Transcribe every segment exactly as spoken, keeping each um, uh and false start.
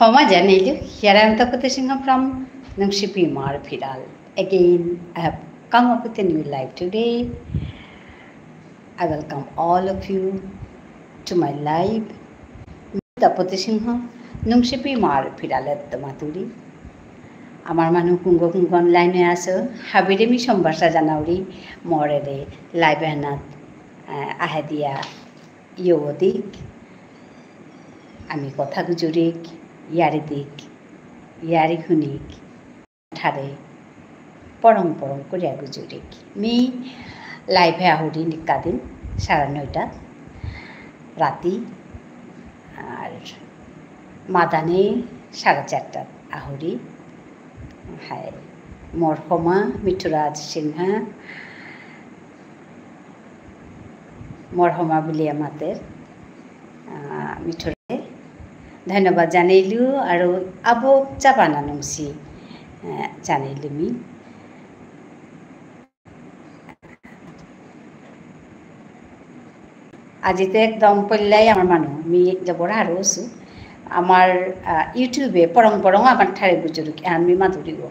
ক্ষমা জানাইলু, here I am Tapati Singha from Nungshipi Imar Phiral. Again, I have come up with a new live today. I welcome all of you to my live. Tapati Singha, Nungshipi Imar Phiralet Maturi. আমার মানু কুঙগ কুঙগ online এ আসো, হাবিরে মি সম্ভাষা জানাউরি, মোরে দে live এহানাত, আহ, আহে দিয়া ইয়ো দিক, আমি কথা গুজুরিক, ইয়ারি দিক, ইয়ারি হুনিক, ঠারে পরং পরং করিয়া গুজুরিক। মি live এ আহুরি নিকাদিন সাড়ে নয়টা রাতি, আর মাদানে সাড়ে চারটা আহুরি। হাই, মোর হমা মিঠুরাজ সিংহ, মোর হমা বুলিয়া মাতের, আহ, মিঠুরে ধন্যবাদ জানাইলু, আৰু আবো চাপানা নুংসি, আহ, জানাইলু মি। আজিতে একদম পল্লাই আমার মানু, মি জবর হারৌ অসু। আমার, আহ, YouTube এ পরং পরং আমার ঠারে গুজুরিক, আমি মাতুরিগো।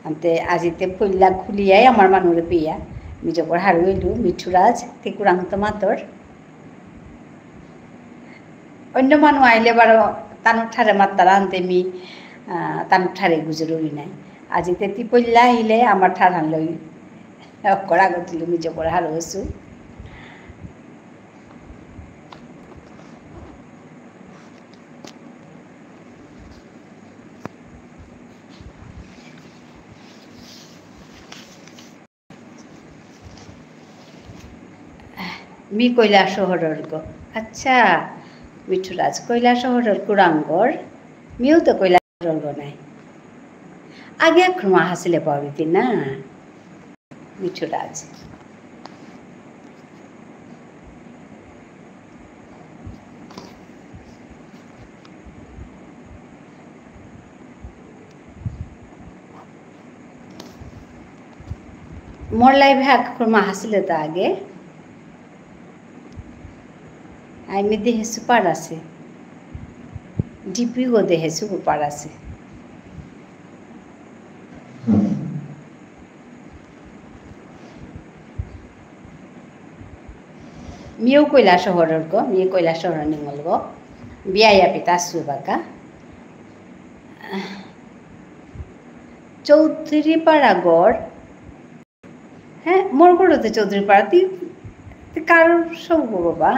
আনতে আজিতে পল্লা খুলিয়াই আমার মানুরে পেয়া, মি জবর হারৌ অইলু, মিঠুরাজ, তি কুরাংত মাতর। অন্য মানু আইলে বারো তানু ঠারে মাত্তারা আনতে মি, আহ, তানু ঠারে গুজুরুরি নাই। আজিতে তি পল্লা আহিলে আমার ঠারহান লই অকরা গতিলু মি জবর হারৌ অসু। মি কৈলাসহরর গ। আচ্ছা, মিঠুরাজ কৈলাসহরর কুরাঙর, মিউ তো কৈলাসহরর গ নাই। আগে আক্রমা হাসিলে পাবিতি না, মিঠুরাজ। মোর live এ আক্রমা হাসিলে তো আগে। আই মি দেহেসু পার আসে। ডি পি গো দেহেসু গো পার আসে। মিউ কৈলাসহরর গ, মিউ কৈলাসহর নিঙল গ। বিয়া ইয়াপিতা আসু বাকা। চৌধুরী পাড়া গড়। হ্যাঁ, মোর ঘরতে চৌধুরী পাড়া। তি, তি কারোর সব গো বাবা।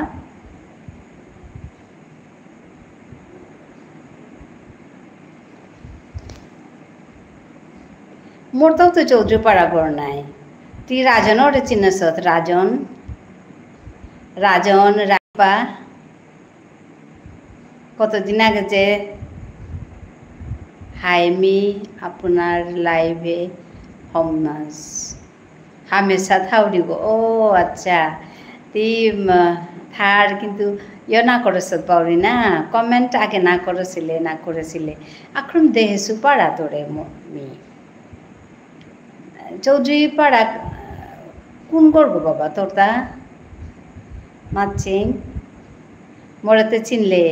মোরতাও তো চৌধুরী পাড়া ঘর নাই। তি রাজনরে চিনসত, রাজন। রাজন, রাজপা। কতদিন আগে যে হাই মি আপনার live এ হমনাস। হামেশা থাউরি গো। ও আচ্ছা। তি, উম, থার কিন্তু ইয়ে না করেসত পাউরি না। Comment আগে না করেসিলে, না করেসিলে। আক্রম দেহেসু পাড়া তোরে ম-, মি। চৌধুরী পাড়া কোন গো বাবা তোরতা? মাচিং। মোরেতে চিনলে।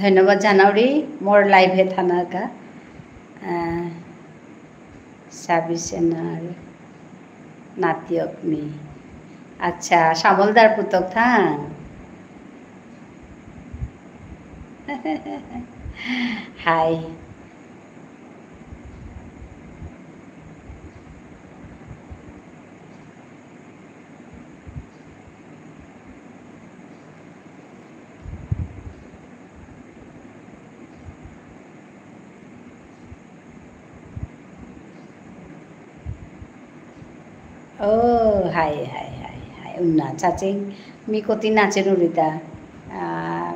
ধন্যবাদ জানাউরি মোর live এ থানাকা। আহ, সাবি সেনার নাতিয়ক মি। আচ্ছা, শ্যামলদার পুতক থাং। হাই। ও, হাই, হাই, হাই, হাই। উন্না, চাচিং, মি কতি নাচে নুরিতা। আহ,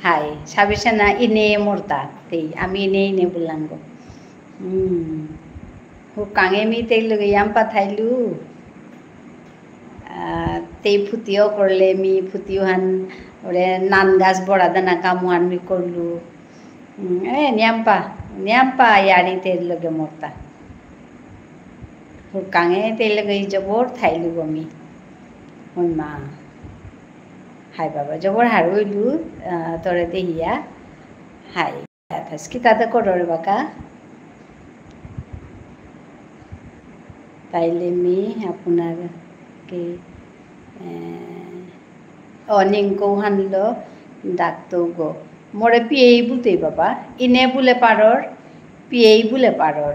হাই, সাবিসেনা ইনে মোরতা। তেই, আমি ইনে ইনে বুলাঙ্গো। হুম। হুকাঙে মি তেই লগে ইয়াম পাথাইলু। আহ, তেই ফুতিও করলে মি ফুতিও হান, ওরে নান গাছ বড়া দানা কামু হান মি করলু। উম, এ, নিয়াম্পা, নিয়াম্পা ইয়ারি তের লগে মরতা। হুরকাঙে তের লগে জবর থাইলু গো মি। ওই মা। হাই বাবা, জবর হারৌ ইলু, আহ, তোরে দেহিয়া। হাই। থাস, কিতাতে করর বাকা? তাইলে মি আপনার কি, এ, অ, নিংকৌ হানলো ডাকতৌ গো। মোরে পিয়েই বুলতেই বাবা। ইনে বুলে পারর, পিয়েই বুলে পারর।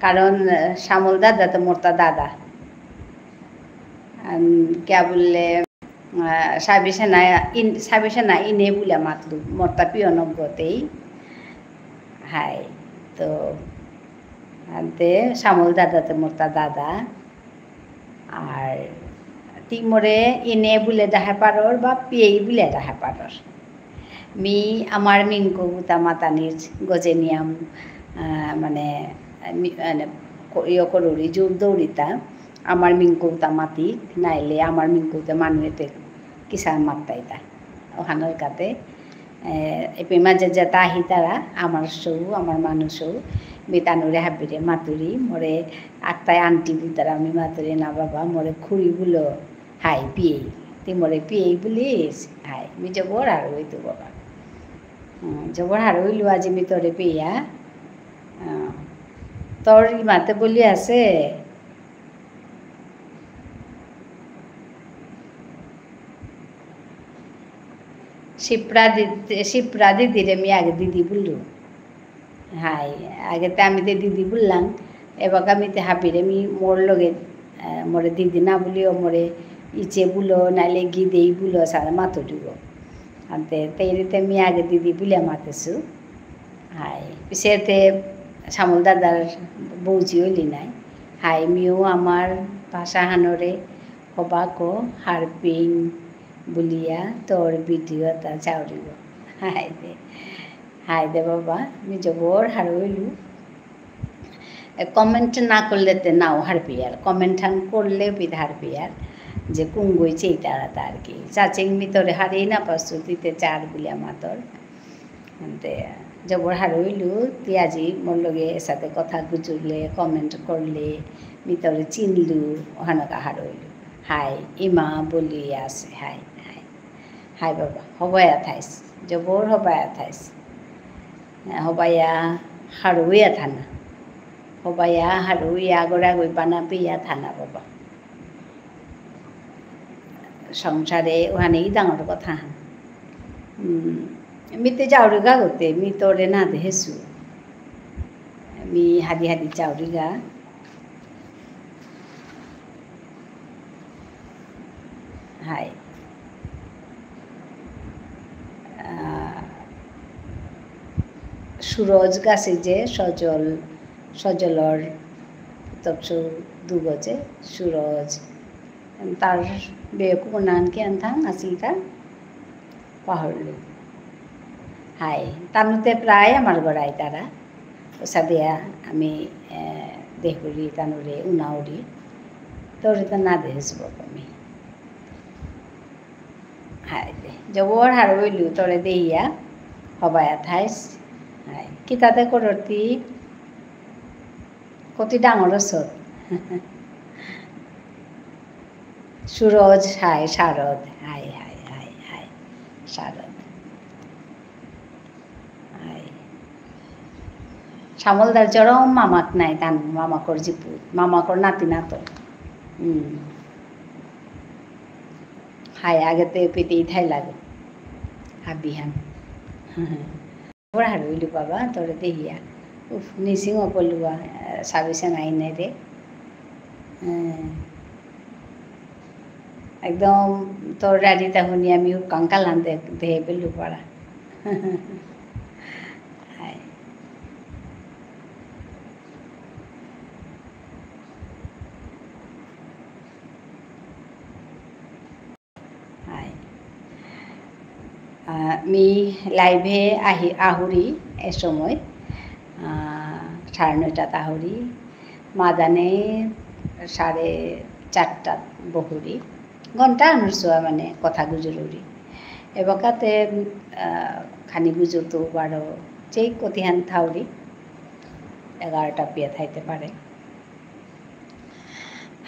কারণ, এ, শ্যামল দাদা তো মোরতা দাদা। আম, কিয়া বুললে, আহ, সাবিসেনা ইন-, সাবিসেনা ইনে বুলে মাতলু, মোরতা পিয়নক গতেই। হাই, তো, আনতে শ্যামল দাদা তো মোরতা দাদা। আর তি মোরে ইনে বুলে ডাহে পারর বা পিয়েই বুলে ডাহে পারর। মি আমার মিংকু গুতা মাতানির গজে নিয়াম, আহ, মানে, মি-, মানে, ক-, ইয়ে করুরি, জোর দৌড়িতা। আমার মিংকুতা মাতি, নাইলে আমার মিংকুতে মানুয়েতে কিসা মাত্তাইতা। ওহানর কাতে, এ, এপে মাঝে যেতা আহিতারা, আমার সৌ, আমার মানু সৌ, মি তানুরে হাবিরে মাতুরি, মোরে আক্তাই আন্টি বুলতারা, আমি মাতুরি না বাবা, মোরে খুড়ি বুলো, হাই পিয়েই। তি মোরে পিয়েই বুলিস, হাই, মি জবর হারৌ ইতু বাবা। হুম, জবর হারৌ ইলু আজি মি তোরে পিয়া। আহ, তোর ইমাতে বুলি আছে, শিপ্রা দিদি, শিপ্রা দিদিরে মি আগে দিদি বুললু। হাই, আগে তে আমি তে দিদি বুললাম, এবাকা মি তে হাবিরে মি মোর লগে, আহ, মোরে দিদি না বুলিও মোরে ইচে বুলো, নাইলে গিদেই বুলো, সারা মাতুরিব। আনতে তেইরে তে মি আগে দিদি বুলিয়া মাতেসু। হাই, পিছেতে শ্যামল দাদার বৌজি হইলি নাই। হাই, মিও আমার ভাষা হানরে হবাকো হারপিং বুলিয়া তোর video তা চাউরিব। হাই দে। হাই দে বাবা, মি জবর হারৌ ইলু। এ, comment না করলে তে নাও হারপিয়ার। Comment হান করলে বিধ হারপিয়ার। যে কুঙ্গই চেইতারা তার কি। চাচিং মি তোরে হারিয়ে না পাসু, তি তে চার বুলিয়া মাতর। আনতে জবর হারৌ ইলু, তি আজি মোর লগে এসাদে কথা গুজুরলে, comment করলে, মি তোরে চিনলু, ওহানকা হারৌ ইলু। হাই, ইমা বুলি আছে, হাই, হাই। হাই বাবা, হবায়া থাইস, জবর হবায়া থাইস। হবায়া হারৌয়া থানা। হবায়া হারৌয়া গড়া গই বানা পিয়া থানা বাবা। সংসারে ওহানেই ডাঙর কথা। উম, মি তে যাওরিগা গতে, মি তোরে না দেহেসু। মি হাদি হাদি যাওরিগা। হাই। আহ, সুরজ গাছে যে সজল, সজলর তপসু দুগজে সুরজ। তার বেকুব নান কি আনতাম আসিলতা? পাহরলু। হাই, তানুতে প্রায় আমার গড়াই তারা। ওসাদিয়া আমি, এ, দেহুরি, তানুরে, উনাউরি। তোরে তো না দেহেসু বাবা আমি। হাই দে। জবর হারৌ ইলু তোরে দেহিয়া। হবায়া থাইস। হাই। কিতাতে করতি? কতি ডাঙর অসত। Suraj, hi, Sharad. Hi, high, high, hi. Sharad. Hi. শ্যামলদার জরম মামাক নাই তান, মামাকর জিপু, মামাকর নাতি নাতন। হুম। হাই, আগে তো পিতেই থাই লাগে। হাবিহান। বড় হারৌ ইলু বাবা, তোরে দেহিয়া। উফ, নিসিং অপলুয়া, আহ, সাবিসে নাই নে রে। হ্যাঁ। একদম তোর ডায়েরিটা হুনি আমি উকাং কালান দে, দেহে পেলু পারা। হাই। হাই। আহ, মি live-এ আহি-, আহুরি এ সময়, আহ, সাড়ে নয়টাত আহুরি, মাদানে সাড়ে চারটাত বহুরি। ঘন্টা আনুর চুয়া মানে কথা গুজরুরি। এবাকাতে, আহ, খানি গুজরতো বারো, যেই কতিহান থাউরি, এগারোটা পিয়া থাইতে পারে।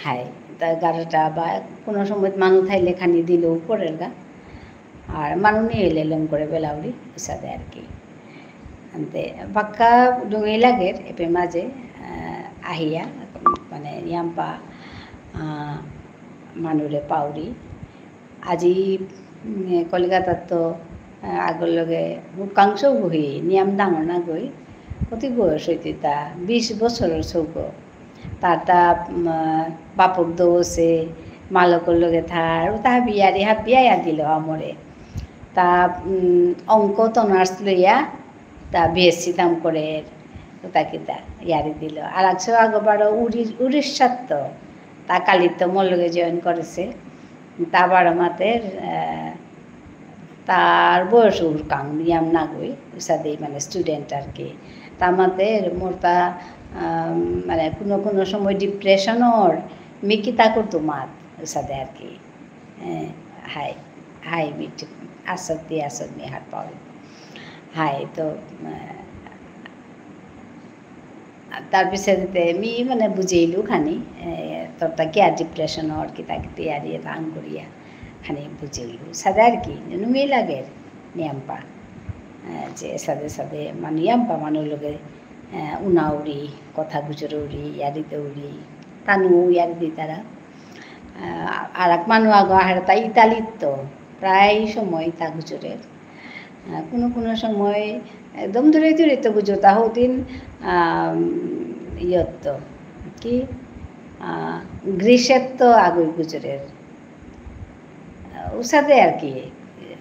হাই, তা এগারোটা বা কোনো সময় মানু থাইলে খানি দিলেও পড়ের গা। আর মানু নিয়ে এলে লম করে বেলাউরি, উসাদে আর কি। আনতে বাক্কা ডুঙেই লাগের, এপে মাঝে, আহ, আহিয়া, মানে, ইয়াম্পা, আহ, মানুরে পাউরি। আজি, উম, কলিকাতাত তো, আহ, আগর লগে হুরকাং সৌগ হি, নিয়াম ডাঙর নাগই, অতি বয়স হইতে তা, বিশ বছরর সৌগ। তার তা, উম, বাপক দোষে, মালকর লগে থার, ও তা হাবিয়ারি হাবিয়া ইয়া দিল আমরে। তা, উম, অঙ্ক তো নার্স লইয়া, তা বিএসসি তাম করে, তা কিতা, ইয়ারি দিল। আর আকসে আগবারও উড়ি-, উড়িষ্যাত তো, তা কালিত মোর লগে জয়েন করেছে। তা বারো মাতের, আহ, তার বয়স হুরকাং, ইয়াম নাগই, উসাদে মানে স্টুডেন্ট আর কি। তা মাতের মোর তা, আহ, মানে কোনো কোনো সময় ডিপ্রেশন অর, মি কিতা করতো মাত, উসাদে আর কি। এ, হাই, হাই, মি ঠিক, আসক্তি, আসক্তি হার পাউরি। হাই, তো, আহ, তার পিছে দিতে মি মানে বুঝেইলু খানি, এ, তোর তা কিয়া ডিপ্রেশন অর কিতা কিতা ইয়ারি এটা আং করিয়া খানি বুঝেইলু। সাদে আর কি, নুঙেই লাগে নিয়াম্পা। এ, যে সাদে সাদে মানু ইয়াম্পা মানু লগে, এ, উনাউরি, কথা গুজরুরি, ইয়ারি দৌরি, তানু ইয়ারি দিতারা। আহ, আর এক মানু আগো আহের তা ইতালিত তো, প্রায় সময় তা গুজরের। আহ, কোনো কোনো সময় একদম দূরে দূরে তো গুজরতা হদিন, আহ, ইয়ত তো, কি, আহ, গ্রিসের তো আগই গুজরের। আহ, উসাদে আর কি,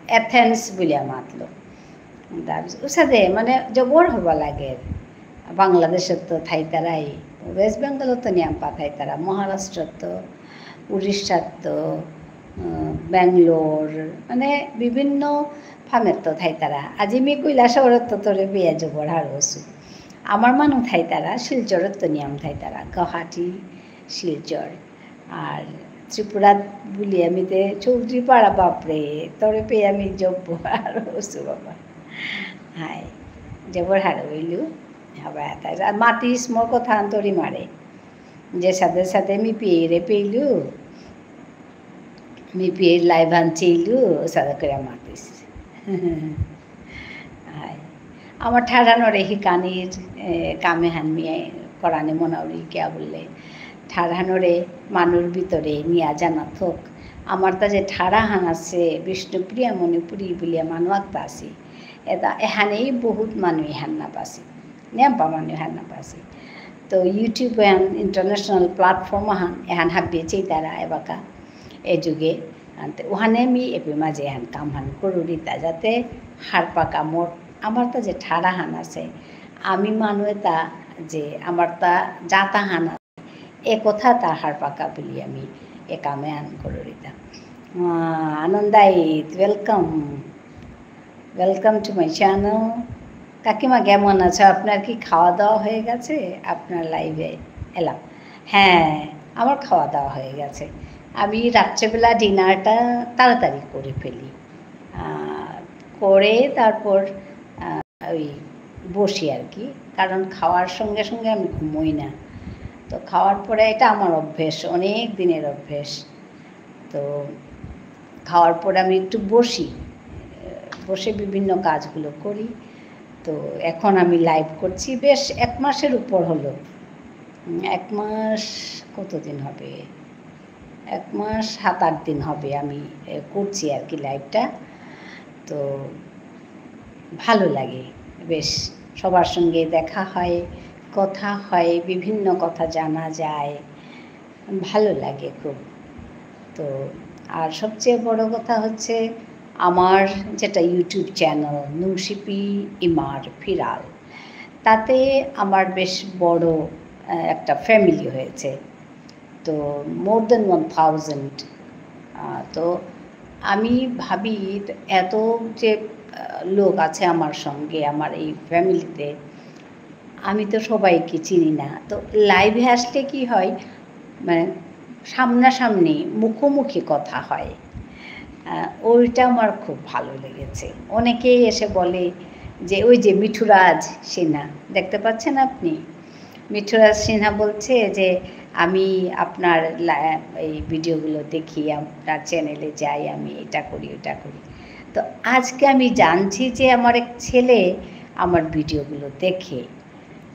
অ্যাথেন্স বুলিয়া মাতলো। তার উসাদে মানে জবর হবা লাগে। বাংলাদেশত তো থাইতারাই, ওয়েস্ট বেঙ্গলত তো নিয়াম্পা থাইতারা, মহারাষ্ট্রত তো, উড়িষ্যাত তো, উম, ব্যাঙ্গালোর, মানে বিভিন্ন ফামেত তো থাইতারা। আজি মি কৈলাসহরত তো তোরে পেয়া জবর হারৌ অসু। আমার মানু থাইতারা, শিলচরত তো নিয়াম থাইতারা, গুয়াহাটি, শিলচর। আর ত্রিপুরাত বুলি আমি তে চৌধুরী পাড়া, বাপরে, তোরে পেয়া আমি জবর হারৌ অসু বাবা। হাই, জবর হারৌ অইলু, হবা এতা। আর মাতিস মোর কথা আন তোরি মারে। যে সাদে সাদে মি পিয়েরে পেইলু, মি পিয়ের লাইভ আন চেইলু, সাদা করে মাতিস। হাই। আমার ঠারহানরে হিকানির, এ, কাম এহান মি করানি মনাউরি কিয়া বুললে, ঠারহানরে মানুর ভিতরে নিয়া জানা থক। আমার তা যে ঠারহান আছে, বিষ্ণুপ্রিয়া মণিপুরী বুলিয়া মানু আকতা আছে। এতা এহানেই বহুত মানু এহান না পাসি। নিয়াম্পা মানু এহান না পাসি। তো YouTube এহান international platform আহান, এহান হাবিয়ে চেইতারা এবাকা, এ যুগে। আনতে ওহানে মি এপি মাঝে এহান কামহান করুরিতা যাতে হারপাকা মোর, আমার তা যে ঠারহান আছে, আমি মানু এতা যে আমার তা জাতহান আছে, এ কথা তা হারপাকা বুলি আমি এ কামে আন করুরিতা। আহ, আনন্দাইত, welcome। Welcome to my channel। কাকিমা কেমন আছো? আপনার কি খাওয়া দাওয়া হয়ে গেছে? আপনার লাইভে এলাম। হ্যাঁ, আমার খাওয়া দাওয়া হয়ে গেছে। আমি রাত্রেবেলা ডিনারটা তাড়াতাড়ি করে ফেলি। আহ, করে তারপর, আহ, ওই বসি আর কি। কারণ খাওয়ার সঙ্গে সঙ্গে আমি ঘুমোই না। তো খাওয়ার পরে, এটা আমার অভ্যেস, অনেক দিনের অভ্যেস। তো খাওয়ার পরে আমি একটু বসি, বসে বিভিন্ন কাজগুলো করি। তো এখন আমি লাইভ করছি, বেশ এক মাসের উপর হলো। উম, এক মাস কতদিন হবে? এক মাস সাত আট দিন হবে আমি, এ, করছি আর কি লাইভটা। তো ভালো লাগে বেশ, সবার সঙ্গে দেখা হয়, কথা হয়, বিভিন্ন কথা জানা যায়, ভালো লাগে খুব। তো আর সবচেয়ে বড় কথা হচ্ছে আমার যেটা YouTube চ্যানেল নুংশিপি ইমার ফিরাল, তাতে আমার বেশ বড়, আহ, একটা ফ্যামিলি হয়েছে। তো more than one thousand। আহ, তো আমি ভাবি এত যে, আহ, লোক আছে আমার সঙ্গে, আমার এই ফ্যামিলিতে, আমি তো সবাইকে চিনি না। তো লাইভে আসলে কি হয়, মানে সামনাসামনি মুখোমুখি কথা হয়। আহ, ওইটা আমার খুব ভালো লেগেছে। অনেকেই এসে বলে যে, "ওই যে মিঠুরাজ সিনহা, দেখতে পাচ্ছেন আপনি?" মিঠুরাজ সিনহা বলছে যে, "আমি আপনার লা-, এই ভিডিওগুলো দেখি, আপনার চ্যানেলে যাই, আমি এটা করি, ওটা করি।" তো আজকে আমি জানছি যে আমার এক ছেলে আমার ভিডিওগুলো দেখে।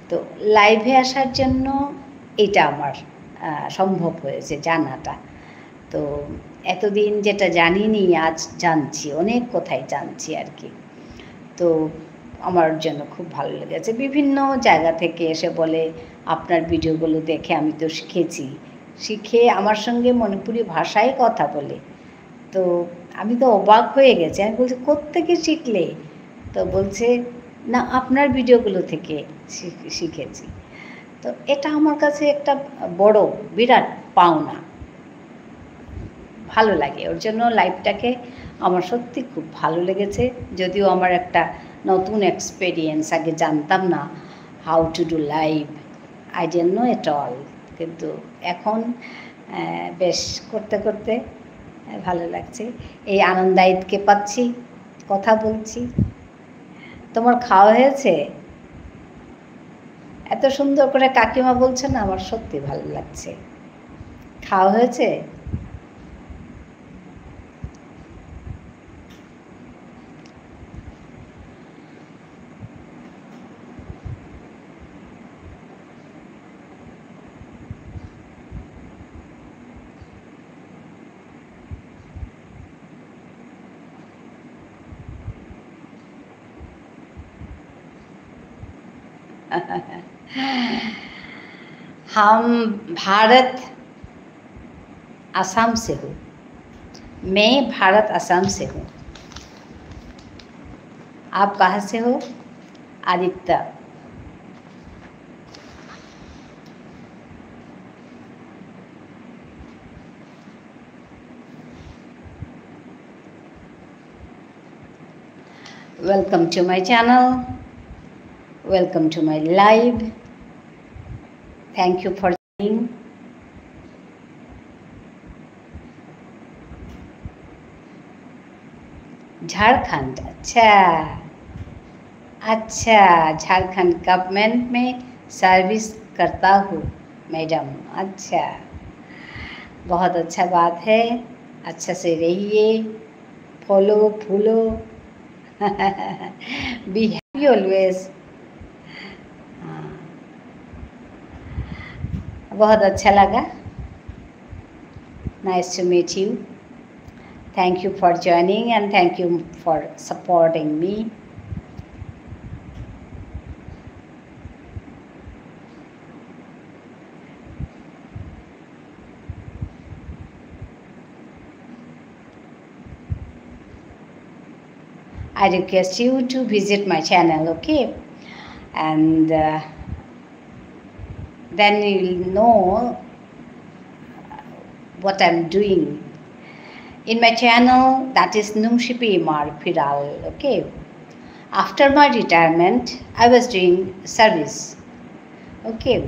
তো লাইভে আসার জন্য এটা আমার, আহ, সম্ভব হয়েছে জানাটা। তো এতদিন যেটা জানিনি, আজ জানছি, অনেক কথাই জানছি আর কি। তো আমার জন্য খুব ভালো লেগেছে। বিভিন্ন জায়গা থেকে এসে বলে, "আপনার ভিডিওগুলো দেখে আমি তো শিখেছি।" শিখে আমার সঙ্গে মণিপুরি ভাষায় কথা বলে। তো আমি তো অবাক হয়ে গেছি। আমি বলছি, "কোত্থেকে শিখলে?" তো বলছে, "না, আপনার ভিডিওগুলো থেকে শিখ-, শিখেছি।" তো এটা আমার কাছে একটা বড়, বিরাট পাওনা। ভালো লাগে। ওর জন্য লাইভটাকে আমার সত্যি খুব ভালো লেগেছে। যদিও আমার একটা নতুন এক্সপেরিয়েন্স, আগে জানতাম না how to do live, I didn't know at all। কিন্তু এখন, আহ, বেশ করতে করতে, আহ, ভালো লাগছে। এই আনন্দায়িতকে পাচ্ছি, কথা বলছি। তোমার খাওয়া হয়েছে? এত সুন্দর করে কাকিমা বলছে না, আমার সত্যি ভালো লাগছে। খাওয়া হয়েছে? हम भारत आसाम से हूँ। मैं भारत आसाम से हूँ। आप कहाँ से हो? Aditya. Welcome to my channel. Welcome to my live. Thank you for joining. Jharkhand, अच्छा। अच्छा, झारखंड गवर्नमेंट में सर्विस करता हूँ मैडम। अच्छा, बहुत अच्छा बात है, अच्छा से रहिए, फॉलो, फूलो। Be happy always। हाँ, बहुत अच्छा लगा। Nice to meet you. Thank you for joining and thank you for supporting me. I request you to visit my channel, okay? And, uh, then you'll know what I'm doing. In my channel, that is Nungshipi Imar Phiral, okay? After my retirement, I was doing service. Okay,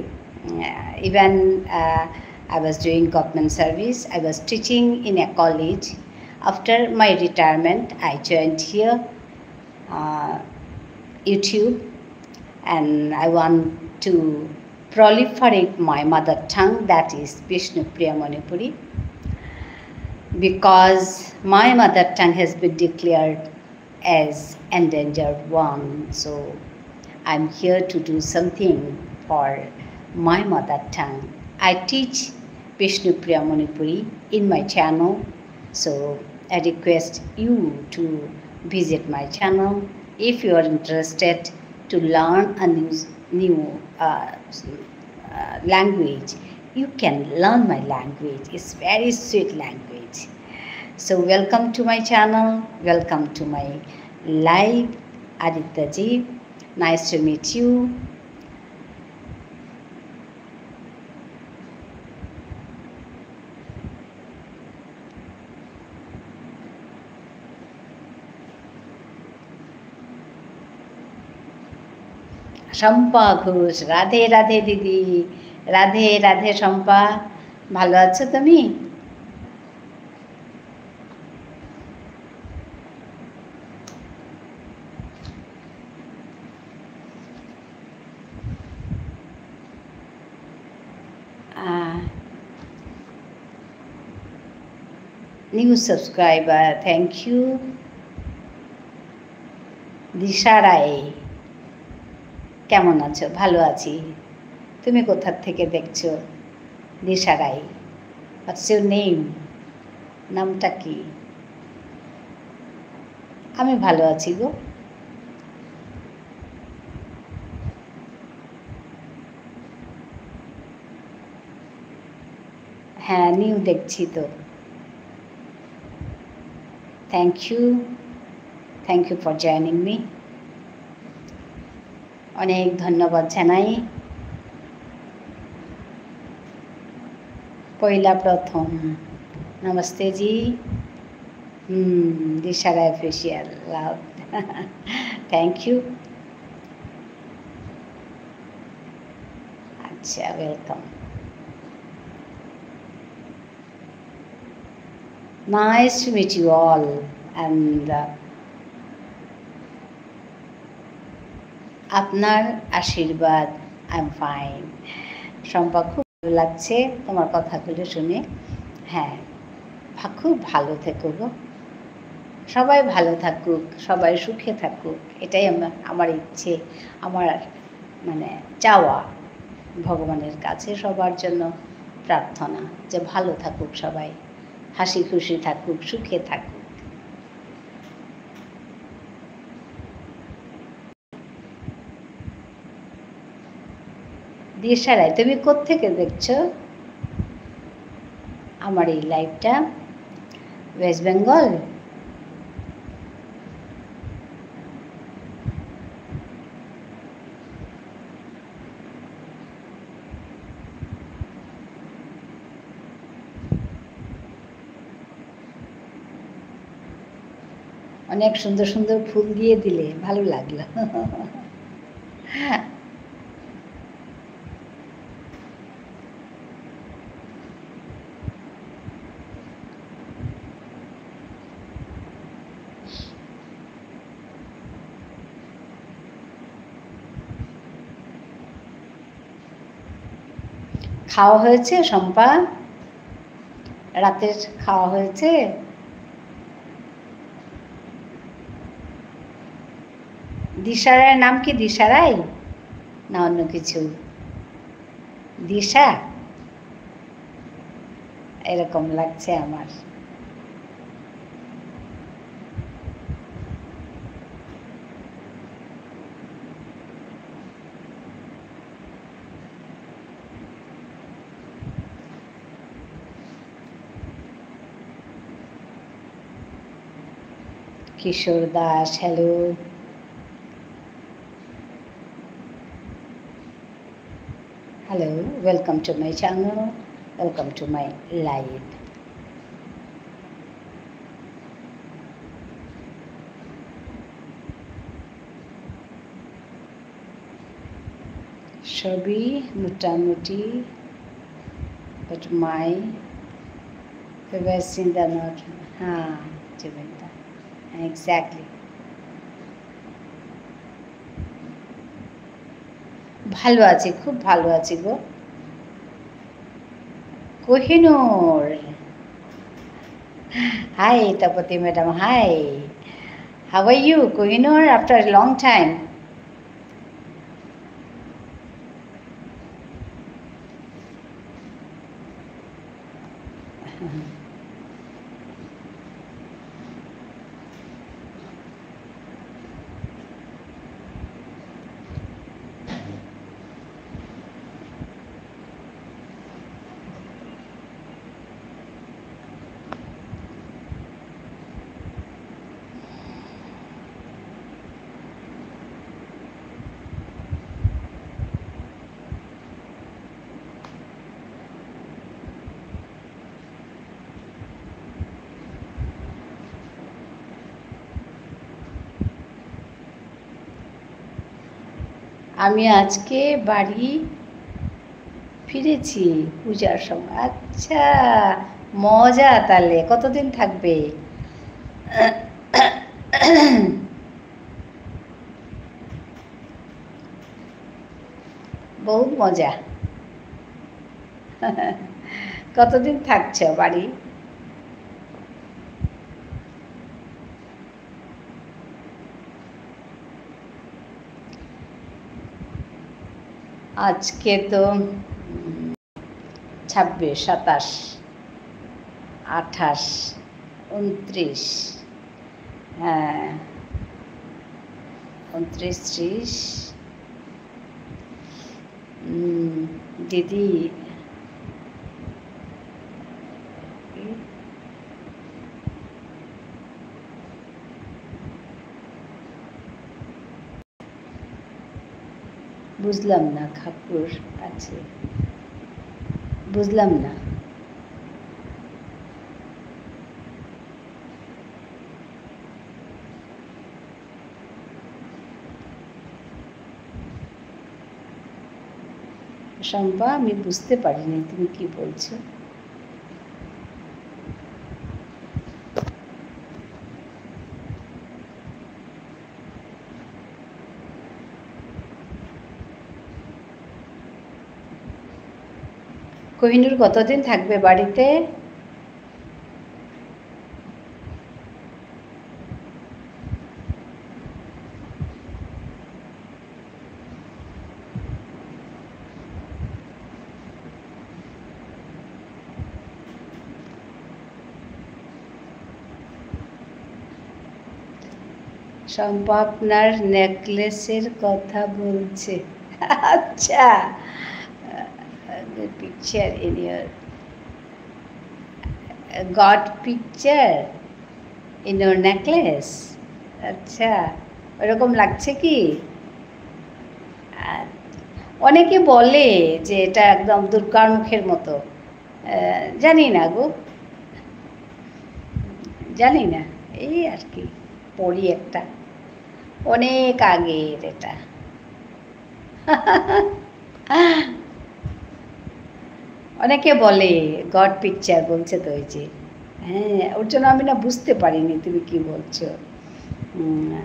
uh, even, uh, I was doing government service. I was teaching in a college. After my retirement, I joined here, uh, YouTube, and I want to proliferate my mother tongue, that is Bishnupriya Manipuri, because my mother tongue has been declared as endangered one. So I'm here to do something for my mother tongue. I teach Bishnupriya Manipuri in my channel. So I request you to visit my channel if you are interested to learn a new, new, uh, uh, language. You can learn my language. It's very sweet language. So welcome to my channel. Welcome to my live, Aditya ji. Nice to meet you. Shampa ঘোষ, রাধে রাধে দিদি, রাধে রাধে শম্পা। ভালো আছো তুমি? আহ, new subscriber, thank you। দিশা রায়, কেমন আছো? ভালো আছি। তুমি কোথা থেকে দেখছো? দিশা রায়। What's your name? নামটা কি? আমি ভালো আছি গো। হ্যাঁ, new দেখছি তো। Thank you। Thank you for joining me। অনেক ধন্যবাদ জানাই। পয়লা প্রথম। নমস্তে জি। হুম, দিশা রায় Official। Love। Thank you। আচ্ছা, welcome। Nice to meet you all। And, uh, আপনার আশীর্বাদ, I'm fine। শম্পা, খুব ভালো লাগছে তোমার কথাগুলো শুনে। হ্যাঁ, ভা-, খুব ভালো থেকো গো। সবাই ভালো থাকুক, সবাই সুখে থাকুক, এটাই আমা-, আমার ইচ্ছে, আমার মানে চাওয়া ভগবানের কাছে সবার জন্য প্রার্থনা যে ভালো থাকুক সবাই, হাসি খুশি থাকুক, সুখে থাকুক। দিশা রায়, তুমি কোত্থেকে দেখছো আমার এই liveটা? West Bengal? অনেক সুন্দর সুন্দর ফুল দিয়ে দিলে, ভালো লাগলো। খাওয়া হয়েছে শম্পা? রাতের খাওয়া হয়েছে? দিশা রায়ের নাম কি দিশা রায়? না অন্য কিছু? দিশা? এরকম লাগছে আমার। কিশোর Das, hello। Hello, welcome to my channel, welcome to my live। সবই মোটামুটি, but my favorite singer not, হ্যাঁ, জুবিন দা। Exactly। ভালো আছি, খুব ভালো আছি গো। কোহিনূর। Hi, Tapati madam, hi। How are you, Kohinoor? After a long time। আমি আজকে বাড়ি ফিরেছি পূজার সময়। আচ্ছা, মজা তাহলে। কতদিন থাকবে? বহুত মজা। কতদিন থাকছো বাড়ি? আজকে তো, উম, ছাব্বিশ, সাতাশ, আঠাশ, ঊনত্রিশ, হ্যাঁ, ঊনত্রিশ, ত্রিশ, উম, দিদি, বুঝলাম না, ঠাকুর আছে। বুঝলাম না। শম্পা, আমি বুঝতে পারিনি তুমি কি বলছো। কোহিনূর কতদিন থাকবে বাড়িতে? শম্পা আপনার নেকলেসের কথা বলছে। আচ্ছা। The picture in your God picture in your necklace. আচ্ছা, ওরকম লাগছে কি? আর অনেকে বলে যে এটা একদম দুর্গার মুখের মতো। আহ, জানি না গো, জানি না, এই আর কি, পড়ি একটা, অনেক আগের এটা। অনেকে বলে God picture বলছে তো, ওই যে, হ্যাঁ, ওর জন্য আমি না বুঝতে পারিনি তুমি কি বলছো। উম,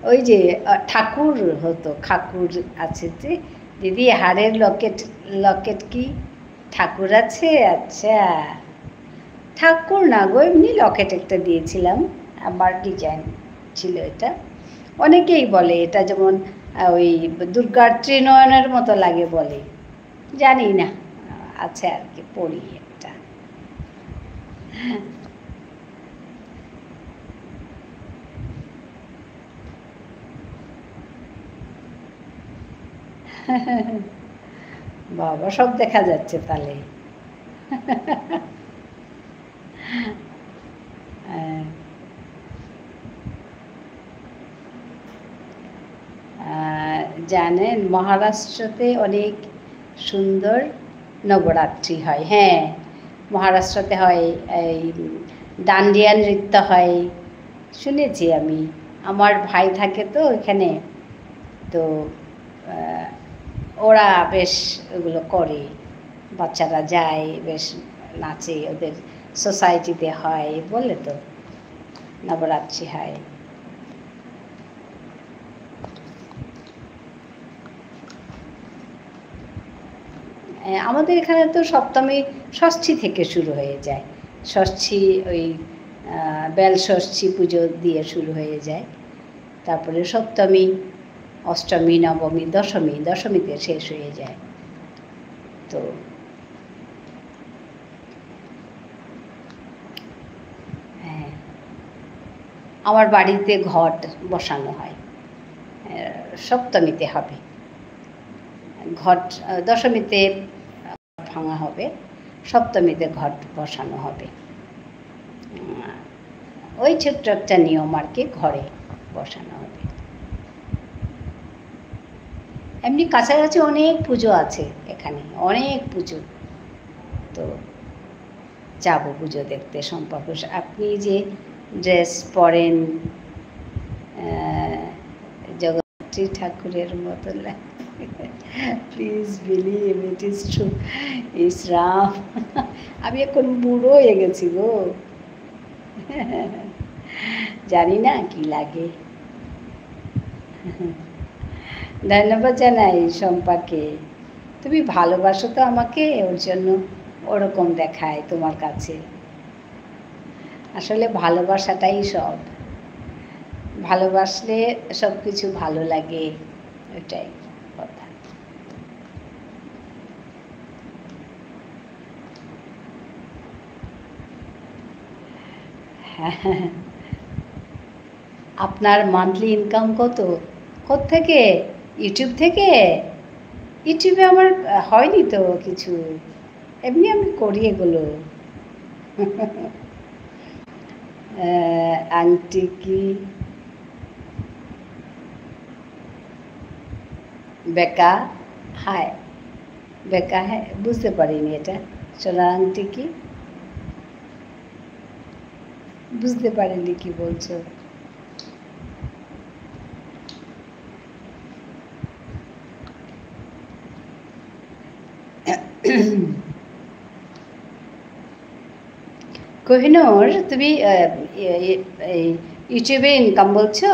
ওই যে, আহ, ঠাকুর হতো, ঠাকুর আছে যে, দিদি হারের লকেট, লকেট কি ঠাকুর আছে? আচ্ছা, ঠাকুর না গো, এমনি লকেট একটা দিয়েছিলাম, আমার ডিজাইন ছিল এটা। অনেকেই বলে এটা যেমন, আহ, ওই দুর্গার ত্রিনয়নের মতো লাগে বলে, জানি না, আছে আর কি, পড়ি একটা। বাবা, সব দেখা যাচ্ছে তাহলে। আহ, আহ, জানেন, মহারাষ্ট্রতে অনেক সুন্দর নবরাত্রি হয়। হ্যাঁ, মহারাষ্ট্রতে হয়, এই দাণ্ডিয়া নৃত্য হয়, শুনেছি আমি। আমার ভাই থাকে তো ওখানে, তো, আহ, ওরা বেশ ওগুলো করে, বাচ্চারা যায়, বেশ নাচে, ওদের সোসাইটিতে হয়, বলে তো, নবরাত্রি হয়। এ, আমাদের এখানে তো সপ্তমী ষষ্ঠী থেকে শুরু হয়ে যায়। ষষ্ঠী ওই, আহ, বেল ষষ্ঠী পুজো দিয়ে শুরু হয়ে যায়। তারপরে সপ্তমী, অষ্টমী, নবমী, দশমী, দশমীতে শেষ হয়ে যায়। তো হ্যাঁ, আমার বাড়িতে ঘট বসানো হয়। আহ, সপ্তমীতে হবে ঘট, আহ, দশমীতে ভাঙা হবে, সপ্তমীতে ঘট বসানো হবে। উম, ওই ছোট্ট একটা নিয়ম আর কি, ঘরে বসানো হবে। এমনি কাছাকাছি অনেক পুজো আছে এখানে, অনেক পুজো। তো যাবো পুজো দেখতে, শম্পা ঘোষ। আপনি যে ড্রেস পরেন, আহ, জগদ্ধাত্রী ঠাকুরের মতো লাগে। Please believe it is true. ইস রাম, আমি এখন বুড়ো হয়ে গেছি গো। জানি না কি লাগে। ধন্যবাদ জানাই শম্পাকে। তুমি ভালোবাসো তো আমাকে, ওর জন্য ওরকম দেখায় তোমার কাছে। আসলে ভালোবাসাটাই সব। ভালোবাসলে সব কিছু ভালো লাগে, ওটাই কথা। আপনার monthly income কত? কোত্থেকে? YouTube থেকে? YouTube-এ আমার, আহ, হয়নি তো কিছু। এমনি আমি করি এগুলো। আহ, আংটি কি? বেকা হায়। বেকা হায়। বুঝতে পারিনি এটা। সোনার আংটি কি? বুঝতে পারিনি কি বলছো। কোহিনূর, তুমি, আহ, এ-, এ-, এই YouTube-এ income বলছো?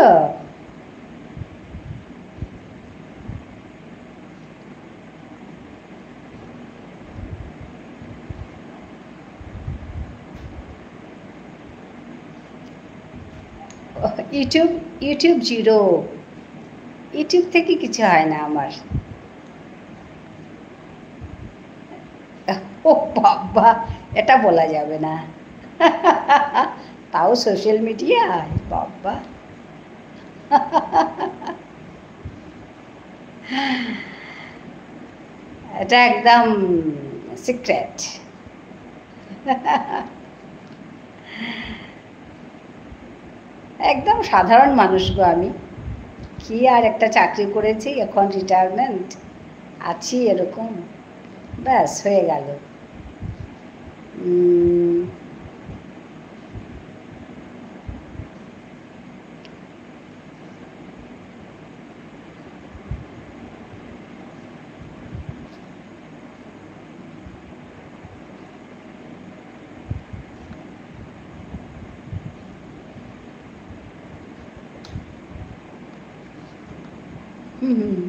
YouTube, YouTube zero। YouTube থেকে কিছু হয় না আমার। ও বাবা, এটা বলা যাবে না। তাও social media-য়, বাবা। এটা একদম secret। একদম সাধারণ মানুষ গো আমি। কি আর একটা চাকরি করেছি, এখন retirement, আছি এরকম, ব্যাস হয়ে গেল। উম, হুম, হুম।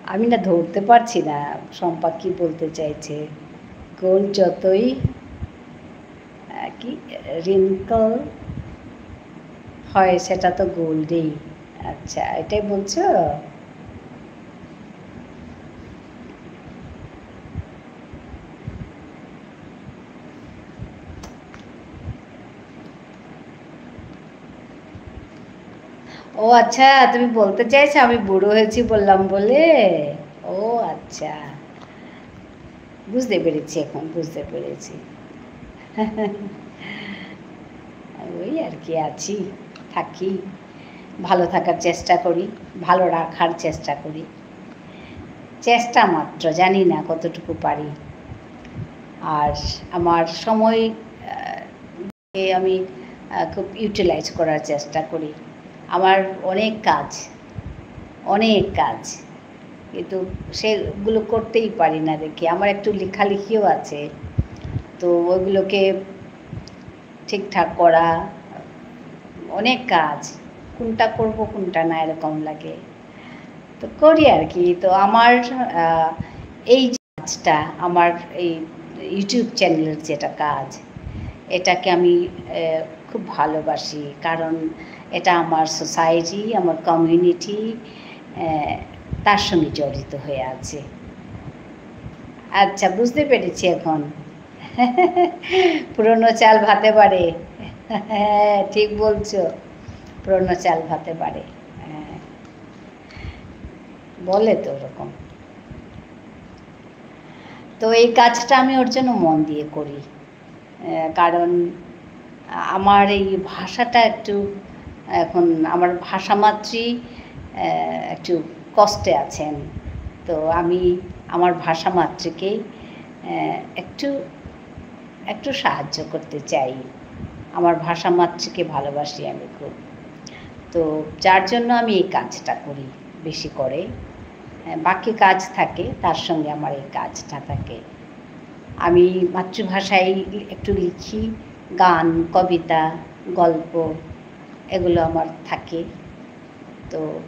আমি না ধরতে পারছি না শম্পা কি বলতে চাইছে। Gold যতই, আহ, কি, wrinkle হয়, সেটা তো gold-ই। আচ্ছা, এটাই বলছো? ও আচ্ছা, তুমি বলতে চাইছো আমি বুড়ো হয়েছি বললাম বলে? ও আচ্ছা, বুঝতে পেরেছি এখন, বুঝতে পেরেছি। ওই আর কি, আছি, থাকি, ভালো থাকার চেষ্টা করি, ভালো রাখার চেষ্টা করি। চেষ্টা মাত্র, জানি না কতটুকু পারি। আর আমার সময়, আহ, কে আমি, আহ, খুব utilize করার চেষ্টা করি। আমার অনেক কাজ, অনেক কাজ, কিন্তু সেগুলো করতেই পারি না দেখি। আমার একটু লেখালেখিও আছে, তো ওইগুলোকে ঠিকঠাক করা, অনেক কাজ, কোনটা করব কোনটা না এরকম লাগে। তো করি আর কি। তো আমার, আহ, এই যে কাজটা, আমার এই YouTube channel-এর যেটা কাজ, এটাকে আমি, আহ, খুব ভালোবাসি, কারণ এটা আমার society, আমার community, আহ, তার সঙ্গে জড়িত হয়ে আছে। আচ্ছা, বুঝতে পেরেছি এখন। পুরনো চাল ভাতে বাড়ে। হ্যাঁ, ঠিক বলছো, পুরনো চাল ভাতে বাড়ে। হ্যাঁ, বলে তো ওরকম। তো এই কাজটা আমি ওর জন্য মন দিয়ে করি। আহ, কারণ আমার এই ভাষাটা একটু, এখন আমার ভাষামাতৃ, আহ, একটু কষ্টে আছেন। তো আমি আমার ভাষামাতৃকেই, আহ, একটু, একটু সাহায্য করতে চাই। আমার ভাষামাতৃকে ভালোবাসি আমি খুব। তো যার জন্য আমি এই কাজটা করি বেশি করে। আহ, বাকি কাজ থাকে, তার সঙ্গে আমার এই কাজটা থাকে। আমি মাতৃভাষায় একটু লিখি, গান, কবিতা, গল্প, এগুলো আমার থাকে। তো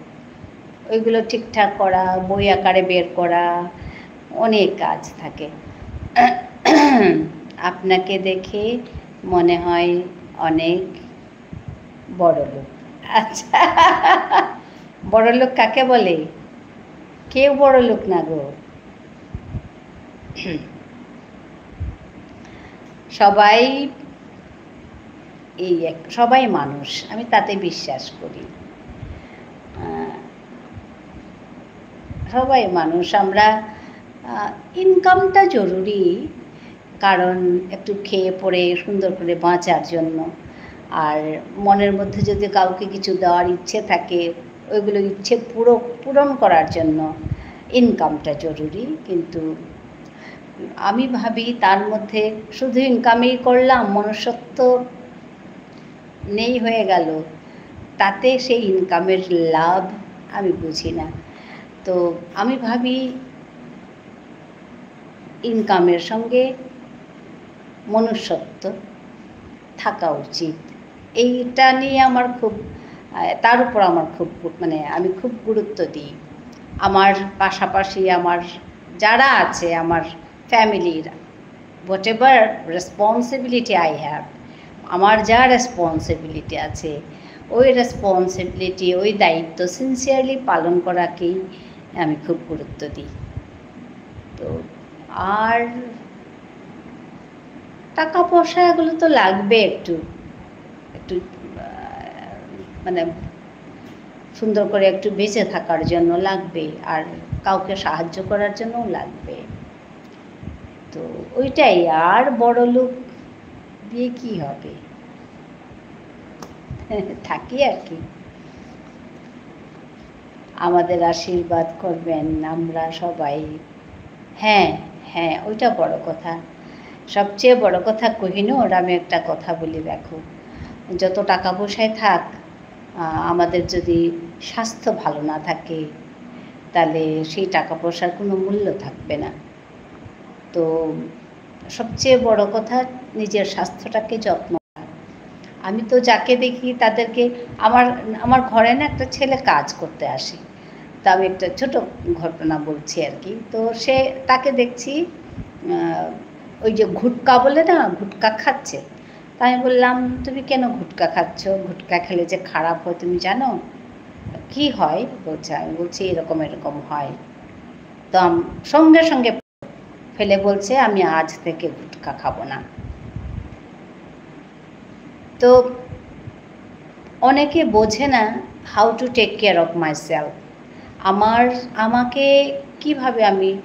ওইগুলো ঠিকঠাক করা, বই আকারে বের করা, অনেক কাজ থাকে। আপনাকে দেখে মনে হয় অনেক বড়লোক। আচ্ছা, বড়লোক কাকে বলে? কেউ বড়লোক না গো। সবাই এই এক, সবাই মানুষ, আমি তাতে বিশ্বাস করি। আহ, সবাই মানুষ, আমরা, আহ, ইনকামটা জরুরি, কারণ একটু খেয়ে পরে সুন্দর করে বাঁচার জন্য। আর মনের মধ্যে যদি কাউকে কিছু দেওয়ার ইচ্ছে থাকে, ওইগুলো ইচ্ছে পুরো, পূরণ করার জন্য ইনকামটা জরুরি। কিন্তু আমি ভাবি তার মধ্যে শুধু ইনকামই করলাম, মনুষ্যত্ব নেই হয়ে গেল, তাতে সেই ইনকামের লাভ আমি বুঝি না। তো আমি ভাবি ইনকামের সঙ্গে মনুষ্যত্ব থাকা উচিত। এইটা নিয়ে আমার খুব, আহ, তার উপর আমার খুব গু-, মানে আমি খুব গুরুত্ব দিই। আমার পাশাপাশি আমার যারা আছে, আমার ফ্যামিলির, whatever responsibility I have, আমার যা রেসপন্সিবিলিটি আছে, ওই রেসপন্সিবিলিটি, ওই দায়িত্ব সিনসিয়ারলি পালন করাকেই আমি খুব গুরুত্ব দিই। তো আর টাকা পয়সা এগুলো তো লাগবে একটু, একটু, আহ, মানে সুন্দর করে একটু বেঁচে থাকার জন্য লাগবে, আর কাউকে সাহায্য করার জন্যও লাগবে। তো ওইটাই, আর বড় লোক দিয়ে কি হবে? থাকি আর কি। আমাদের আশীর্বাদ করবেন আমরা সবাই। হ্যাঁ, হ্যাঁ, ওইটা বড় কথা। সবচেয়ে বড় কথা, কোহিনূর, আমি একটা কথা বলি, দেখো, যত টাকা পয়সায় থাক, আহ, আমাদের যদি স্বাস্থ্য ভালো না থাকে, তাহলে সেই টাকা পয়সার কোনো মূল্য থাকবে না। তো সবচেয়ে বড় কথা, নিজের স্বাস্থ্যটাকে যত্ন। আমি তো যাকে দেখি তাদেরকে, আমার, আমার ঘরে না একটা ছেলে কাজ করতে আসে। তা আমি একটা ছোট ঘটনা বলছি আর কি। তো সে, তাকে দেখছি, আহ, ওই যে গুটকা বলে না, গুটকা খাচ্ছে। তা আমি বললাম, "তুমি কেন গুটকা খাচ্ছ? গুটকা খেলে যে খারাপ হয় তুমি জানো?" "কি হয়?" বলছে। আমি বলছি, "এরকম এরকম হয়।" তো আম-, সঙ্গে সঙ্গে ফেলে বলছে, "আমি আজ থেকে গুটখা খাবো না।" তো অনেকে বোঝে না how to take care of myself। আমার, আমাকে কিভাবে আমি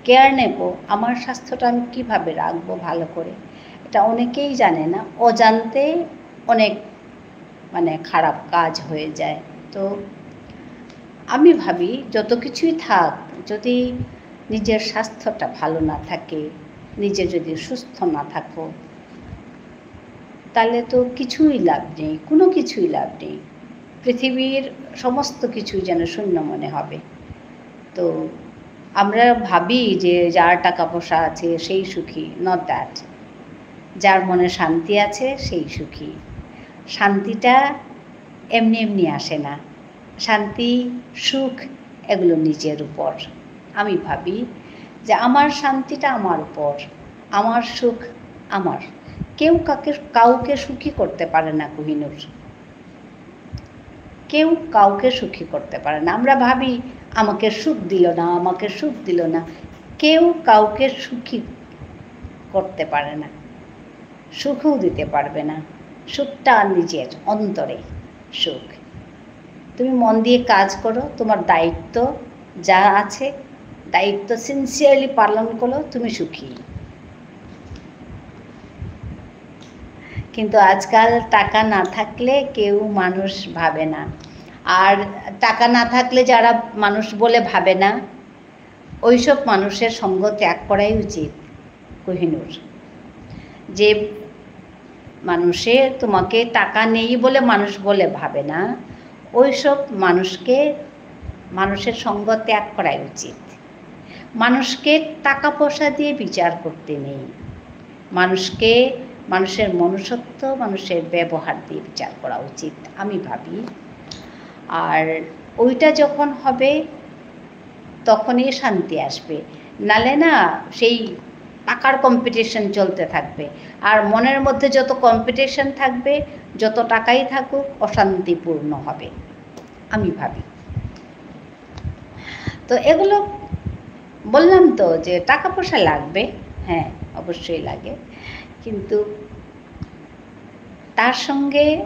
কেয়ার নেব, আমার স্বাস্থ্যটা আমি কিভাবে রাখবো ভালো করে, এটা অনেকেই জানে না। অজান্তে অনেক, মানে, খারাপ কাজ হয়ে যায়। তো আমি ভাবি, যত কিছুই থাক, যদি নিজের স্বাস্থ্যটা ভালো না থাকে, নিজে যদি সুস্থ না থাকো, তাহলে তো কিছুই লাভ নেই, কোনো কিছুই লাভ নেই। পৃথিবীর সমস্ত কিছুই যেন শূন্য মনে হবে। তো আমরা ভাবি যে যার টাকা পয়সা আছে সেই সুখী, not that। যার মনে শান্তি আছে সেই সুখী। শান্তিটা এমনি এমনি আসে না। শান্তি, সুখ, এগুলো নিজের উপর। আমি ভাবি যে আমার শান্তিটা আমার উপর, আমার সুখ আমার। কেউ কাকে, কাউকে সুখী করতে পারে না, কোহিনূর। কেউ কাউকে সুখী করতে পারে না। আমরা ভাবি, "আমাকে সুখ দিল না, আমাকে সুখ দিল না।" কেউ কাউকে সুখী করতে পারে না, সুখও দিতে পারবে না। সুখটা নিজের অন্তরে সুখ। তুমি মন দিয়ে কাজ করো, তোমার দায়িত্ব যা আছে, দায়িত্ব সিনসিয়ারলি পালন করো, তুমি সুখী। কিন্তু আজকাল টাকা না থাকলে কেউ মানুষ ভাবে না। আর টাকা না থাকলে যারা মানুষ বলে ভাবে না, ওইসব মানুষের সঙ্গ ত্যাগ করাই উচিত, কোহিনূর। যে মানুষে তোমাকে টাকা নেই বলে মানুষ বলে ভাবে না, ওইসব মানুষকে মানুষের সঙ্গ ত্যাগ করাই উচিত। মানুষকে টাকা পয়সা দিয়ে বিচার করতে নেই। মানুষকে, মানুষের মনুষ্যত্ব, মানুষের ব্যবহার দিয়ে বিচার করা উচিত, আমি ভাবি। আর ওইটা যখন হবে, তখনই শান্তি আসবে। নালে না, সেই টাকার কম্পিটিশন চলতে থাকবে। আর মনের মধ্যে যত কম্পিটিশন থাকবে, যত টাকাই থাকুক, অশান্তিপূর্ণ হবে, আমি ভাবি। তো এগুলো বললাম তো যে টাকা পয়সা লাগবে, হ্যাঁ, অবশ্যই লাগে, কিন্তু তার সঙ্গে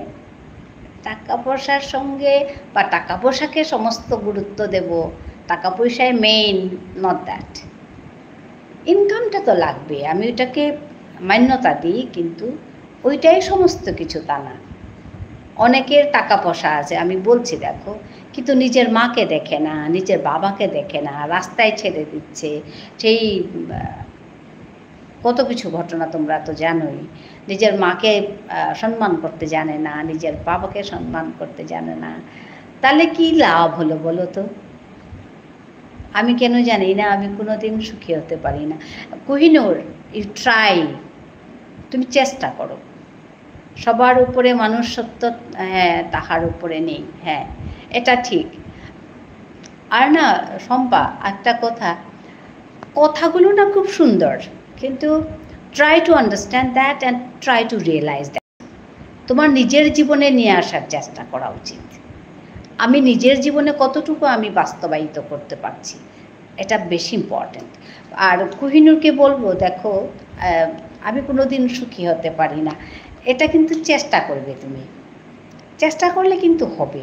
টাকা পয়সার সঙ্গে বা টাকা পয়সাকে সমস্ত গুরুত্ব দেব, টাকা পয়সায় মেইন, not that। ইনকামটা তো লাগবে, আমি ওটাকে মান্যতা দিই, কিন্তু ওইটাই সমস্ত কিছু তা না। অনেকের টাকা পয়সা আছে, আমি বলছি দেখো, কিন্তু নিজের মাকে দেখে না, নিজের বাবাকে দেখে না, রাস্তায় ছেড়ে দিচ্ছে। সেই, আহ, কত কিছু ঘটনা তোমরা তো জানোই। নিজের মাকে, আহ, সম্মান করতে জানে না, নিজের বাবাকে সম্মান করতে জানে না, তাহলে কি লাভ হলো বলো তো? আমি কেন জানি না, আমি কোনোদিন সুখী হতে পারি না। কোহিনূর, you try, তুমি চেষ্টা করো। সবার উপরে মানুষ সত্য, হ্যাঁ, তাহার উপরে নেই, হ্যাঁ, এটা ঠিক। আর না, শম্পা, একটা কথা, কথাগুলো না খুব সুন্দর, কিন্তু try to understand that and try to realize that। তোমার নিজের জীবনে নিয়ে আসার চেষ্টা করা উচিত। আমি নিজের জীবনে কতটুকু আমি বাস্তবায়িত করতে পারছি, এটা বেশি ইম্পর্ট্যান্ট। আর কোহিনূরকে বলবো, দেখো, আহ, আমি কোনোদিন সুখী হতে পারি না, এটা কিন্তু চেষ্টা করবে তুমি, চেষ্টা করলে কিন্তু হবে,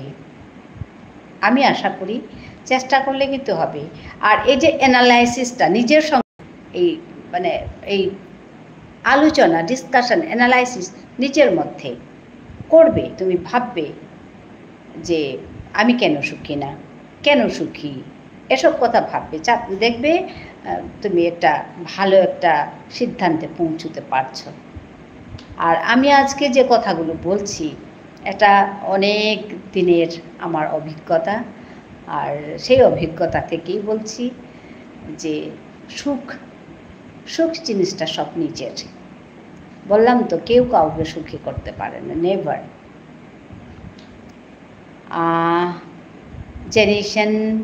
আমি আশা করি চেষ্টা করলে কিন্তু হবে। আর এই যে অ্যানালাইসিসটা নিজের সঙ্গে, এই, মানে, এই আলোচনা, ডিসকাশন, অ্যানালাইসিস নিজের মধ্যে করবে, তুমি ভাববে যে আমি কেন সুখী না, কেন সুখী, এসব কথা ভাববে। চা-, দেখবে, আহ, তুমি একটা ভালো একটা সিদ্ধান্তে পৌঁছতে পারছো। আর আমি আজকে যে কথাগুলো বলছি, এটা অনেক দিনের আমার অভিজ্ঞতা। আর সেই অভিজ্ঞতা থেকেই বলছি যে সুখ, সুখ জিনিসটা সব নিজের। বললাম তো, কেউ কাউকে সুখী করতে পারে না, নেভার। আহ, জেনিশন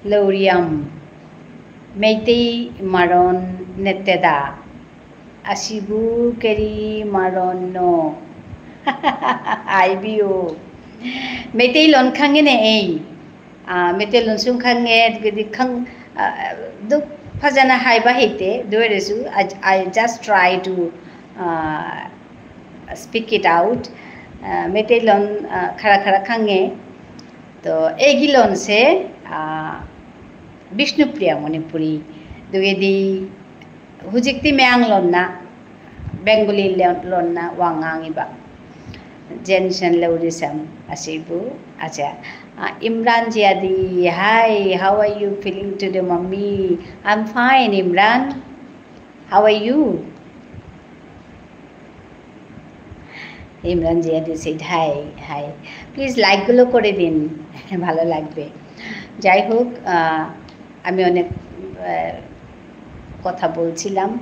লৌরিয়াম, মেইতেই মারণ নেতেদা, আসিবু কেরি মারণ ন। আইবিও। মেইতেই লন খাঙে নে এই। আহ, মেইতেই লন সুং খাঙে, গদি খাং, আহ, দুখ ফাজানা হাইবা হেইতে, দুয়েরেসু, I, I just try to, ah, speak it out. আহ, মেইতেই লন, আহ, খারা খারা খাঙে। তো, এগিলন সে, আহ, বিষ্ণুপ্রিয়া মণিপুরী, দুগেদি হুজিকতি মেয়াং লন্না, বেঙ্গলি লন-, লন্না, ওয়াং আং ইবা। জেনসন লৌরিসাম আসিবু, আচ্ছা। আহ, ইমরান জিয়াদি, hi, how are you feeling today, mummy? I'm fine, Imran. How are you? Imran জিয়াদি said, hi, hi. প্লিজ লাইকগুলো করে দিন, ভালো লাগবে। যাই হোক, আহ, আমি অনেক, আহ, কথা বলছিলাম,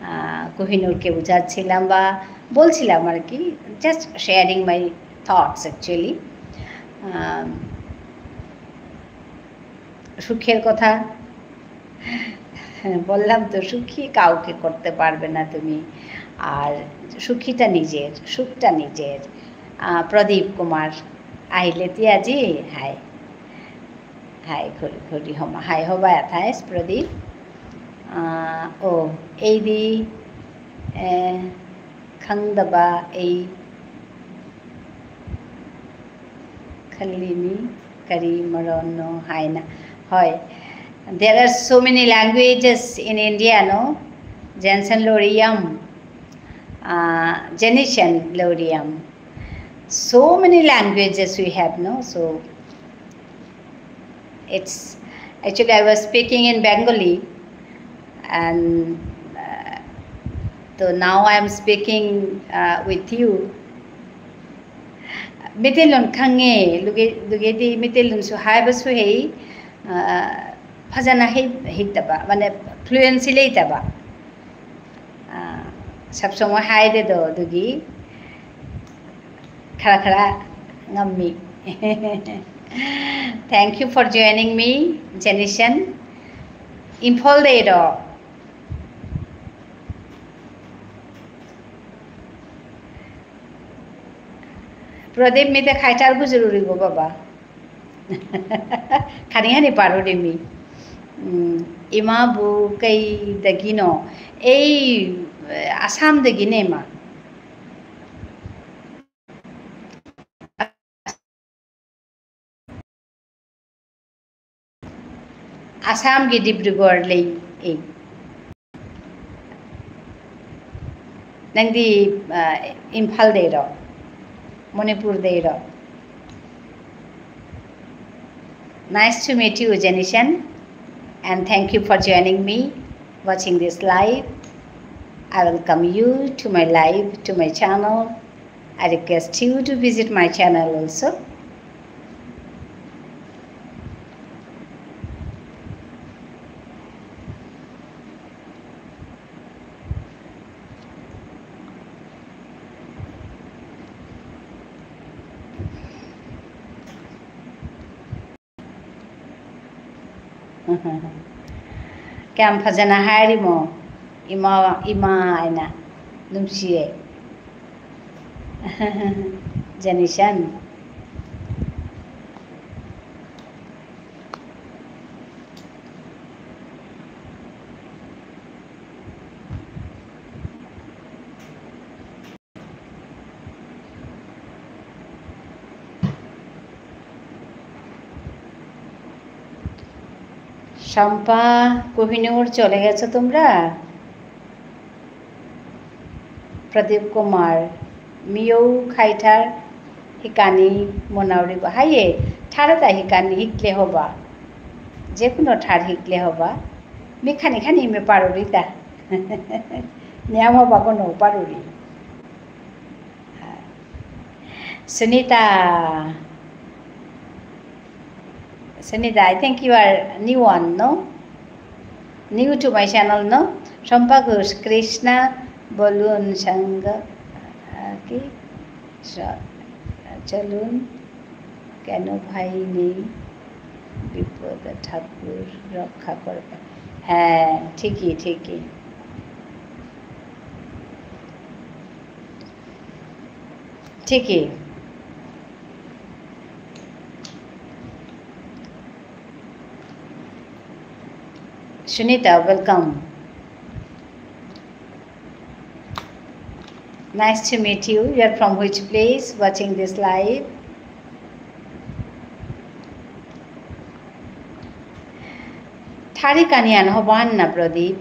আহ, কোহিনূরকে বুঝাচ্ছিলাম বা বলছিলাম আর কি, just sharing my thoughts actually. আহ, সুখের কথা বললাম তো, সুখী কাউকে করতে পারবে না তুমি। আর সুখীটা নিজের, সুখটা নিজের। আহ, প্রদীপ কুমার, আহিলে তি আজি? হাই। হাই, ঘড়ি, ঘড়ি হমা। হাই, হবা এথাইস, প্রদীপ। আহ, ও, এই দি, এ, খাংদাবা, এই, খালিনি, কারি, মরণ, হাই না। হয়। There are so many languages in India, no? Jensen Lorium, uh, Jenisen Lorium. So many languages we have, no? So it's, actually, I was speaking in Bengali, and, uh, so now I am speaking, uh, with you. Meiteilun khange, luge, luge di Meiteilun su hai ba su hei, ah, phajana hei, hei taba, mane fluency lei taba. Ah, sab somoi hai de do, dugi. Khara khara ngammi. Thank you for joining me, Jenny Shan. Imphal de do. Pradip, me তে খাইতার গুজরুরি গো বাবা। খানি খানি পারুরি মি। উম, ইমা বু কেই দেগিনো। এই, আসাম দেগিনে মা। আসাম গি ডিব্রুগড় লেই এই। নাংদি, আহ, ইম্ফাল দেইর, মণিপুর দেইর। Nice to meet you, Jenny Shan, and thank you for joining me, watching this live. I welcome you to my live, to my channel. I request you to visit my channel also. Camp phajana harimo, ima, ima aina, numsiye. Jenny Shan. Shampa, কোহিনূর চলে গেছো তোমরা? প্রদীপ কুমার, মিয়ৌ খাইঠার হিকানি মনাউরি গো। হায়ে, ঠারতা হিকানি হিকলে হবা। যে কোনো ঠার হিকলে হবা। মি খানি খানি মে পারুরিতা। নিয়াম হবা কোনো পারুরি। Sunita. Sunita, I think you are new one, no? New to my channel, no? Shampa ঘোষ, কৃষ্ণা বলুন সঙ্গ, আহ, কি? চ-, চলুন, কেন ভাই নেই? বিপদ ঠাকুর রক্ষা করবে। হ্যাঁ, ঠিকই, ঠিকই। ঠিকই। Sunita, welcome. Nice to meet you. You are from which place watching this live? ঠারিক আনিয়ান হবান না প্রদীপ?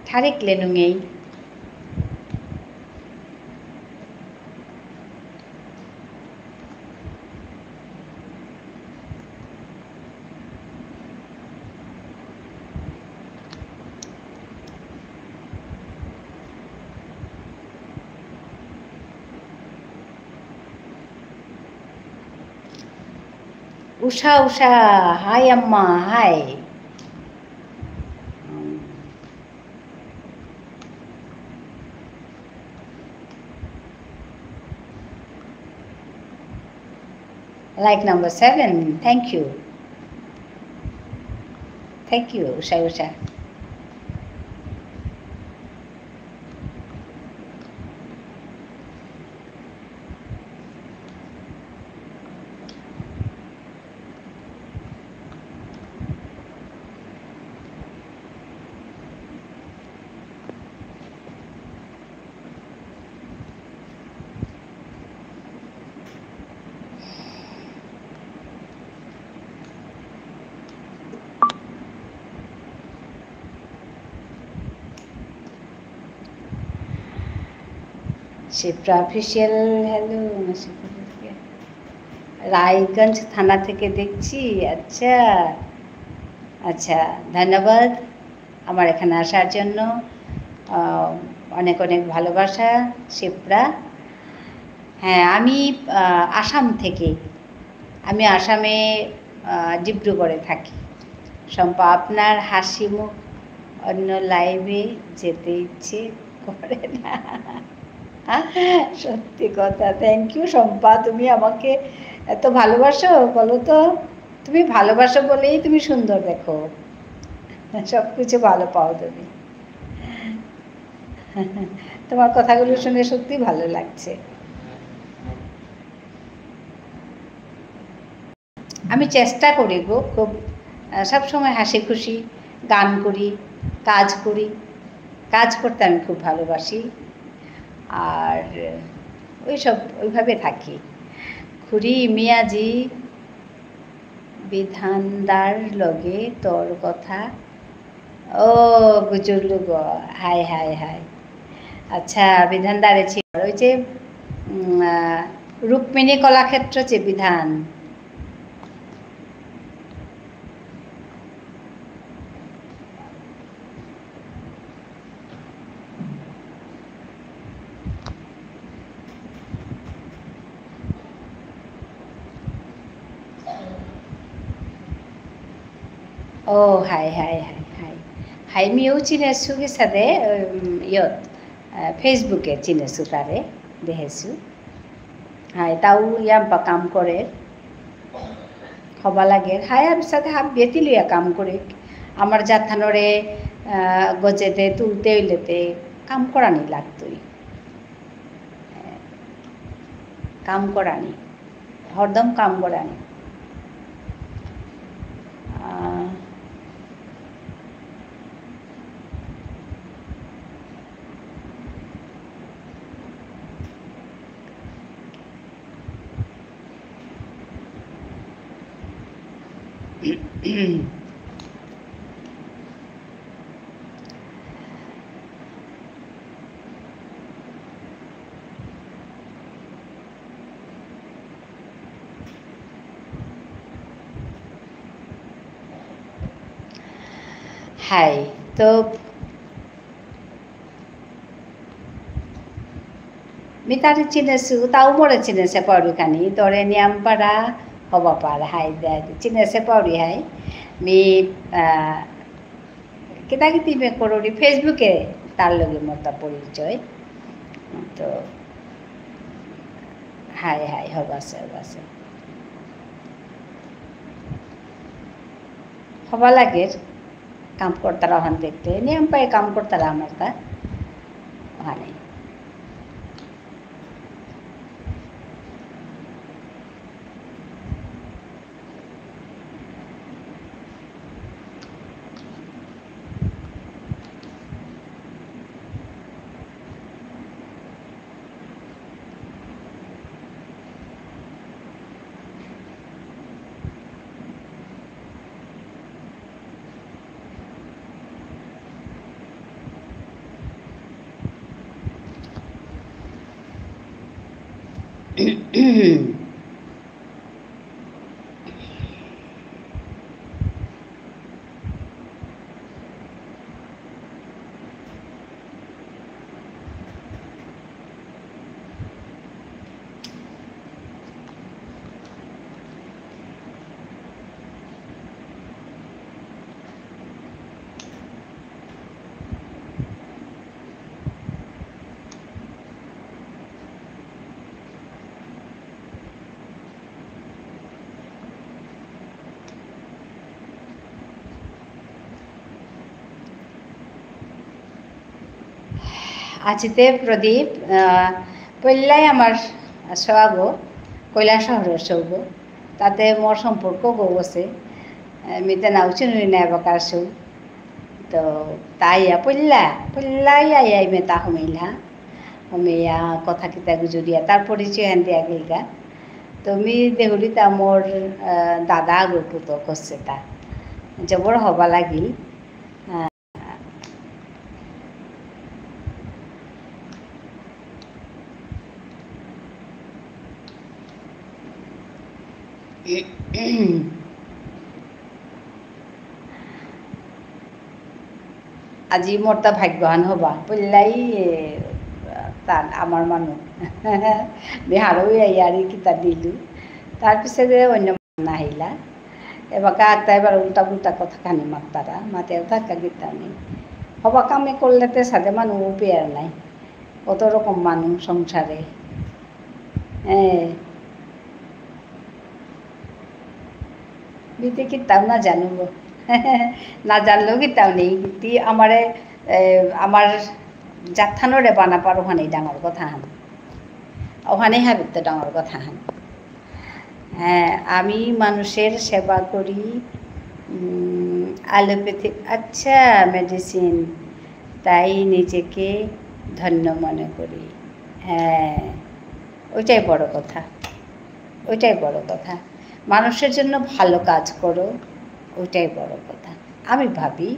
ঠারিক লেনুঙেই। উষা, উষা, hi আম্মা, hi. Like number seven, thank you. Thank you, Usha, Usha. Shipra official, hello. Raiganj থানা থেকে দেখছি। আচ্ছা, আচ্ছা, ধন্যবাদ আমার এখানে আসার জন্য। আহ, অনেক অনেক ভালোবাসা, শিপ্রা। হ্যাঁ, আমি, আহ, আসাম থেকে। আমি আসামে, আহ, ডিব্রুগড়ে থাকি। শম্পা, আপনার হাসি মুখ অন্য live-এ যেতে ইচ্ছে করে না। সত্যি কথা। Thank you, Shampa. তুমি আমাকে এত ভালোবাসো, বলো তো। তুমি ভালোবাসো বলেই তুমি সুন্দর দেখো। সবকিছু ভালো পাও তুমি। তোমার কথাগুলো শুনে সত্যি ভালো লাগছে। আমি চেষ্টা করি গো, খুব, আহ, সবসময় হাসি খুশি গান করি, কাজ করি। কাজ করতে আমি খুব ভালোবাসি। আর, আহ, ওই সব, ওইভাবে থাকি। খুড়ি, মি আজি বিধানদার লগে তোর কথা। ও, গুজুরলু গো। Hi, high, hi. আচ্ছা, বিধানদারে ছিল। ওই যে, উম, আহ, রুক্মিণী কলাক্ষেত্র যে বিধান। ও, hi, high, high, high. Hi, মিউ চিনেসু কিসাদে, উম, ইয়ত, আহ, Facebook-এ চিনেসু তারে, দেহেসু। হাই, তাও ইয়াম্পা কাম করে। হবা লাগে। হাই, আমি সাথে হাবিয়ে তিলয়া কাম করে। আমার জাতহানরে, আহ, গজেতে তুলতে হইলেতে কাম করানি লাগতই। কাম করানি। হরদম কাম করানি। আহ, হাই, তো মি তারে চিনেসু, তাও মোরে চিনেসে পাউরি খানি, তোরে নিয়াম পারা হবা পার, হাই দে, চিনেসে পাউরি হাই। মি, আহ, কিতা কিতি মে করুরি, Facebook-এ তার লগে মোর তা পরিচয়। তো, হাই, হাই, হবাসে, হবাসে। হবা লাগের, কাম করতারা ওহান দেখতে। নিয়াম পায়ে কাম করতারা আমার তা। ওহানে। আজিতে প্রদীপ, আহ, পল্লাই আমার সৌগ, কৈলাসহরর সৌগ। তাতে মোর সম্পর্ক গো আছে। আহ, মিতে নাও চিনুরি নাই বাকার সৌ। তো তাই আ পল্লা, পল্লাই আই আই মেতা হমিলা। হমিয়া কথা কিতা গুজুরিয়া, তার পরিচয় হান দিয়া গেলগা। তো মি দেহুরি তা মোর, আহ, দাদা গো পুতক আছে তা। জবর হবা লাগিল। আহ, আজি মোরতা ভাগ্যহান হবা। পল্লাই, এ, তান আমার মানু। মি হারৌ ইয়ারি কিতা দিলু। তার পিছে যে অন্য মানু আহিলা। এবাকা আক্তাই এবার উল্টা পুল্টা কথা খানি মাত্তারা, মাতেও থাকা গীতা নেই। হবা কামে করলে তে সাথে মানু পেয়ার নাই। কত রকম মানু সংসারে। এ। বিতে কিতাও না জানো গো। না জানলেও কিতাও নেই। তি আমারে, এ, আমার জাতহানরে বানা পারো হানি ডাঙর কথা হান। ওখানে হাবিতে ডাঙর কথা হান। হ্যাঁ, আমি মানুষের সেবা করি, উম, allopathy, আচ্ছা, medicine, তাই নিজেকে ধন্য মনে করি। হ্যাঁ, ওইটাই বড় কথা, ওইটাই বড় কথা। মানুষের জন্য ভালো কাজ করো, ওইটাই বড় কথা। আমি ভাবি,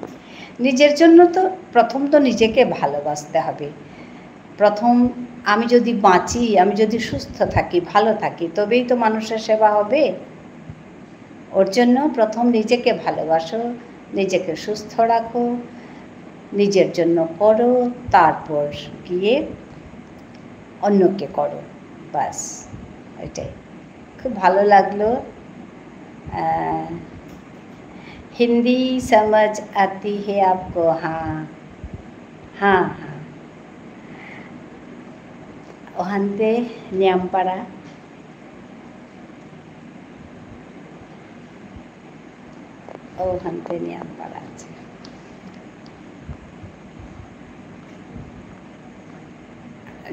নিজের জন্য তো প্রথম তো নিজেকে ভালোবাসতে হবে। প্রথম আমি যদি বাঁচি, আমি যদি সুস্থ থাকি, ভালো থাকি, তবেই তো মানুষের সেবা হবে। ওর জন্য প্রথম নিজেকে ভালোবাসো, নিজেকে সুস্থ রাখো, নিজের জন্য করো, তারপর গিয়ে অন্যকে করো। বাস, এটাই। খুব ভালো লাগলো। আহ, হিন্দি সমঝ আতি হে আপকো? হ্যাঁ, হ্যাঁ, হ্যাঁ। ওহান্তে নিয়ামপাড়া। ওহান্তে নিয়ামপাড়া আছে।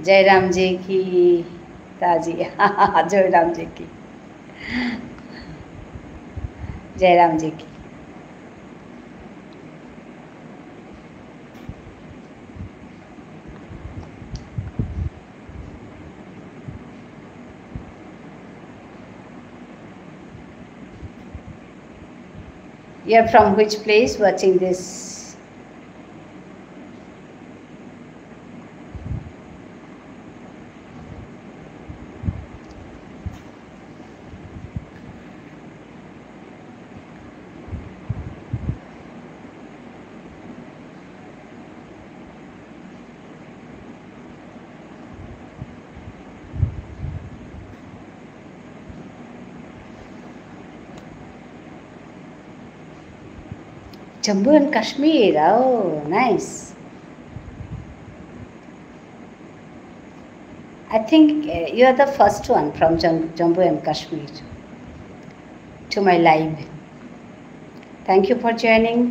জয়রাম জি কি তাজি। জয়রাম জি কি। জয়রাম জি কি। You're from which place watching this? Jammu and Kashmir, oh, nice. I think, uh, you are the first one from Jam-, Jammu and Kashmir to my live. Thank you for joining.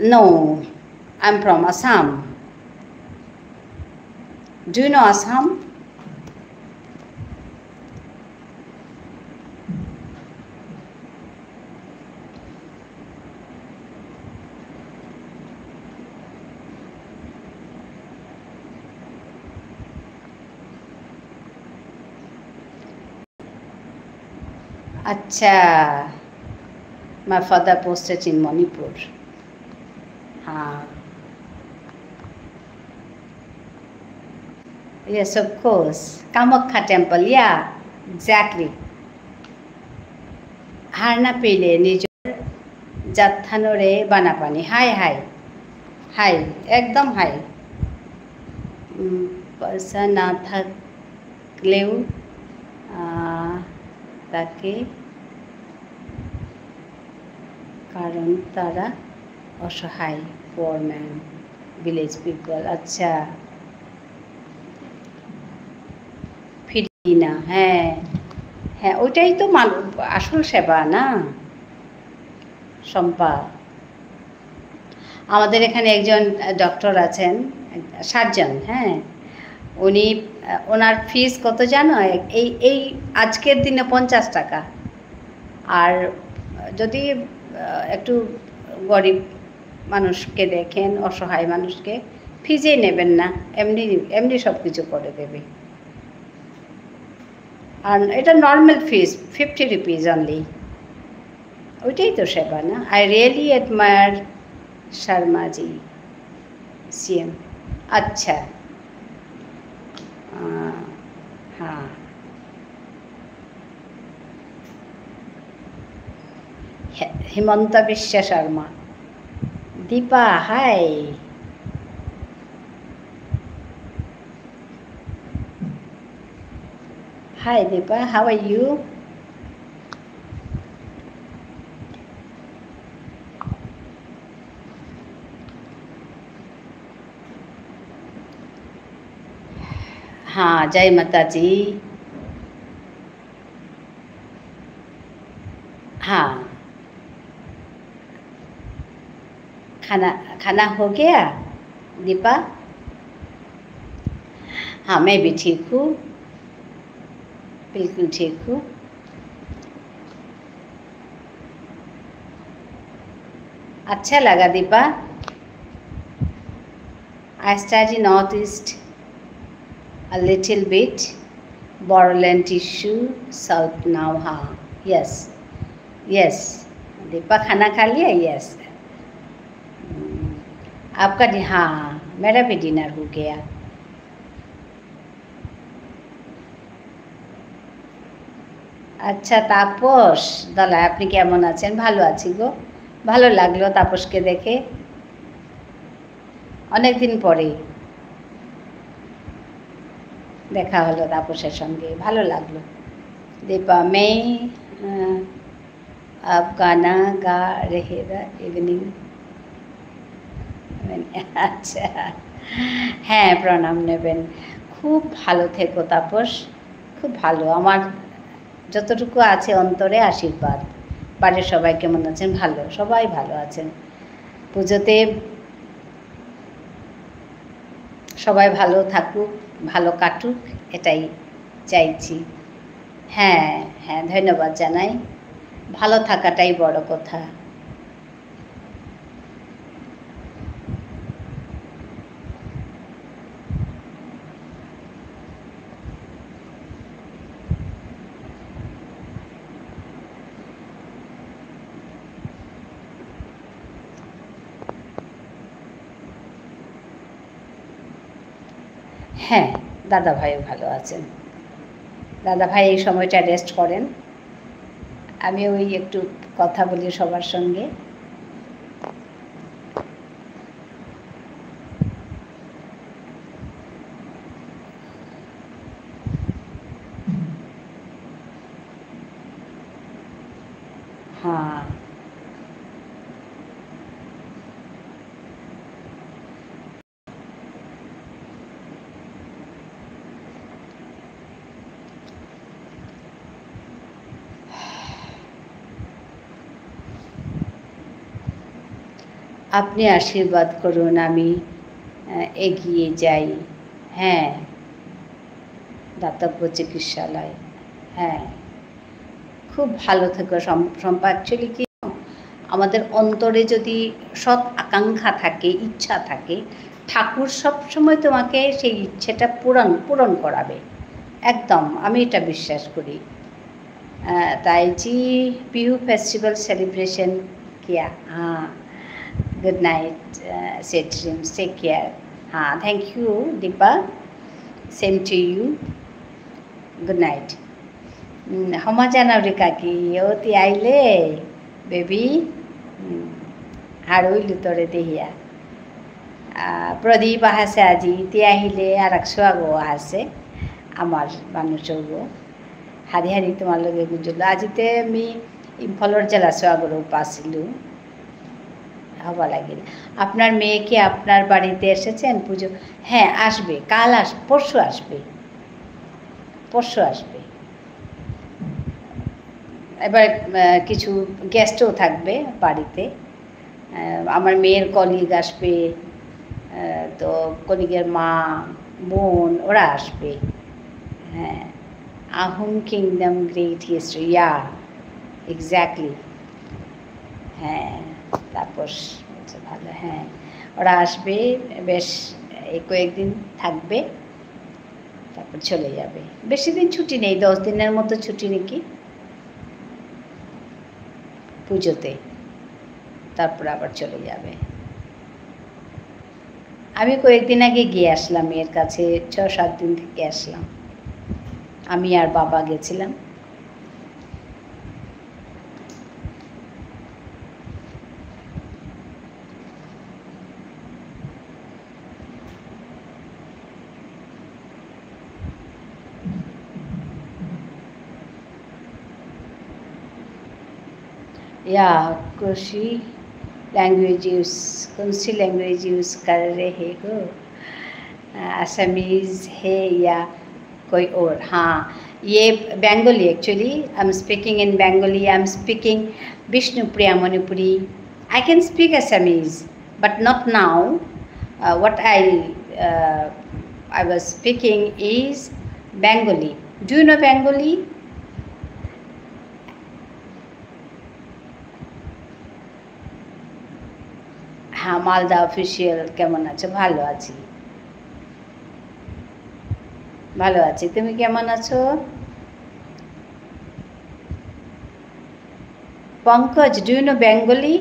No, I'm from Assam. Do you know Assam? আচ্ছা, my father posted in Manipur. হ্যাঁ। Yes, of course. Kamakhya temple, yeah, exactly. হার না পেলে নিজর জাতহানরে বানাপানি। High, high. High, একদম high. উম, পয়সা না থাকলেও, আহ, তাকে, কারণ তারা অসহায়, poor man, village people। আচ্ছা। ফিরি না, হ্যাঁ। হ্যাঁ, ওইটাই তো মানু-, আসল সেবা না, শম্পা। আমাদের এখানে একজন, আহ, ডক্টর আছেন, surgeon, হ্যাঁ। উনি, আহ, ওনার fees কত জানো? এই, এই আজকের দিনে পঞ্চাশ টাকা। আর যদি, আহ, একটু গরিব মানুষকে দেখেন, অসহায় মানুষকে, fees-ই নেবেন না, এমনি, এমনি সব কিছু করে দেবে। আর এটা normal fees, fifty rupees only। ওইটাই তো সেবা না? I really admire Sharmaji. সিএম। আচ্ছা। আহ, হ্যাঁ। হে-, হিমন্ত বিশ্ব শর্মা। Dipa, hi. Hi, Deepa. How are you? हाँ, जय माता जी। हाँ। खाना, खाना हो गया, दीपा? हाँ, मैं भी ठीक हूँ, बिल्कुल ठीक हूँ। अच्छा लगा, Deepa. I study Northeast a little bit. Bodoland issue solved now, हाँ, yes, yes. दीपा, खाना खा लिया? Yes. हम्म, आपका डि-, हाँ, मेरा भी डिनर हो गया। আচ্ছা, তাপস দাদা, আপনি কেমন আছেন? ভালো আছি গো। ভালো লাগলো তাপসকে দেখে। অনেকদিন পরে দেখা হলো তাপসের সঙ্গে, ভালো লাগলো। দীপা, मैं, আহ, आप गाना गा रहे थे evening। আচ্ছা, হ্যাঁ, প্রণাম নেবেন। খুব ভালো থেকো তাপস, খুব ভালো। আমার যতটুকু আছে অন্তরে আশীর্বাদ। বাড়ির সবাই কেমন আছেন? ভালো, সবাই ভালো আছেন। পুজোতে সবাই ভালো থাকুক, ভালো কাটুক, এটাই চাইছি। হ্যাঁ, হ্যাঁ, ধন্যবাদ জানাই। ভালো থাকাটাই বড় কথা। হ্যাঁ, দাদাভাইও ভালো আছেন। দাদাভাই এই সময়টা রেস্ট করেন, আমি ওই একটু কথা বলি সবার সঙ্গে। হ্যাঁ। আপনি আশীর্বাদ করুন, আমি, আহ, এগিয়ে যাই। হ্যাঁ, দাতব্য চিকিৎসালয়। হ্যাঁ, খুব ভালো থেকো, সম-, সম্পা। Actually কি, আমাদের অন্তরে যদি সৎ আকাঙ্ক্ষা থাকে, ইচ্ছা থাকে, ঠাকুর সবসময় তোমাকে সেই ইচ্ছেটা পূরণ, পূরণ করাবে। একদম, আমি এটা বিশ্বাস করি। আহ, তাই জি, Bihu festival celebration কিয়া? হ্যাঁ, good night, আহ, sweet dreams, take care. হ্যাঁ, thank you, Dipa. Same to you. Good night. উম, হমা জানাউরি কাকি, ও তি আইলে, বেবি? উম, হারৌইলু তোরে দেহিয়া। আহ, প্রদীপ আহাসে আজি, তি আহিলে আর এক সোয়াগো আহাসে, আমার মানুষগো। হারি হারি তোমার লগে গুঞ্জল। আজিতে আমি ইম্ফলর জেলা সোয়াগোরে উপাসিলু। হবা লাগিল। আপনার মেয়ে কি আপনার বাড়িতে এসেছেন পুজো? হ্যাঁ, আসবে। কাল আস-, পরশু আসবে। পরশু আসবে। এবার, আহ, কিছু গেস্টও থাকবে বাড়িতে। আহ, আমার মেয়ের কলিগ আসবে, আহ, তো কলিগের মা, বোন, ওরা আসবে। হ্যাঁ, Ahom Kingdom Great History, yeah, exactly. হ্যাঁ, তাপস বলছে ভালো, হ্যাঁ, ওরা আসবে, বেশ এই কয়েকদিন থাকবে, তারপর চলে যাবে। বেশি দিন ছুটি নেই, দশ দিনের মতো ছুটি নাকি পুজোতে, তারপর আবার চলে যাবে। আমি কয়েকদিন আগে গিয়ে আসলাম এর কাছে, ছ সাত দিন থেকে আসলাম। আমি আর বাবা গেছিলাম। या, कौन सी language use, कौन सी language use कर रहे हो? अ, Assamese है या कोई और? हाँ, ये Bengali actually, I'm speaking in Bengali, I'm speaking Bishnupriya Manipuri. I can speak Assamese, but not now. Uh, what I, uh, I was speaking is Bengali. Do you know Bengali? হ্যাঁ, মালদা অফিসিয়াল, কেমন আছো? ভালো আছি, ভালো আছি। তুমি কেমন আছো? Pankaj, do you know Bengali?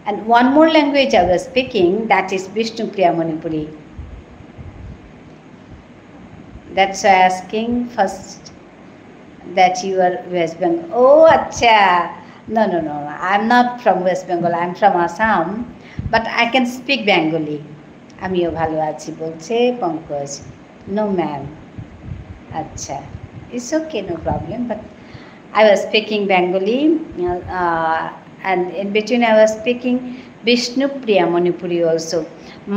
And one more language I was speaking, that is Bishnupriya Manipuri. That's why asking first that you are West Bengal. Oh, আচ্ছা। No, no, no, no. I'm not from West Bengal. I'm from Assam. But I can speak Bengali. আমিও ভালো আছি, বলছে Pankaj. No, ma'am. আচ্ছা। It's okay, no problem. But I was speaking Bengali, uh, and in between I was speaking Bishnupriya Manipuri also.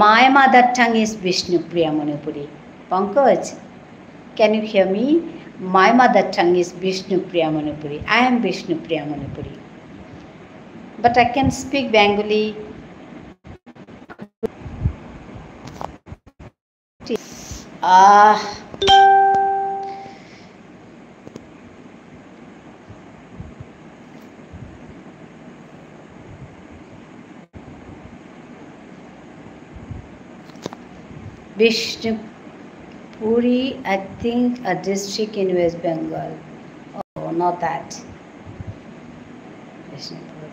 My mother tongue is Bishnupriya Manipuri. Pankaj, can you hear me? My mother tongue is Bishnupriya Manipuri. I am Bishnupriya Manipuri. But I can speak Bengali. Ah. Bishnupuri, I think, a district in West Bengal. Oh, not that. Bishnupur.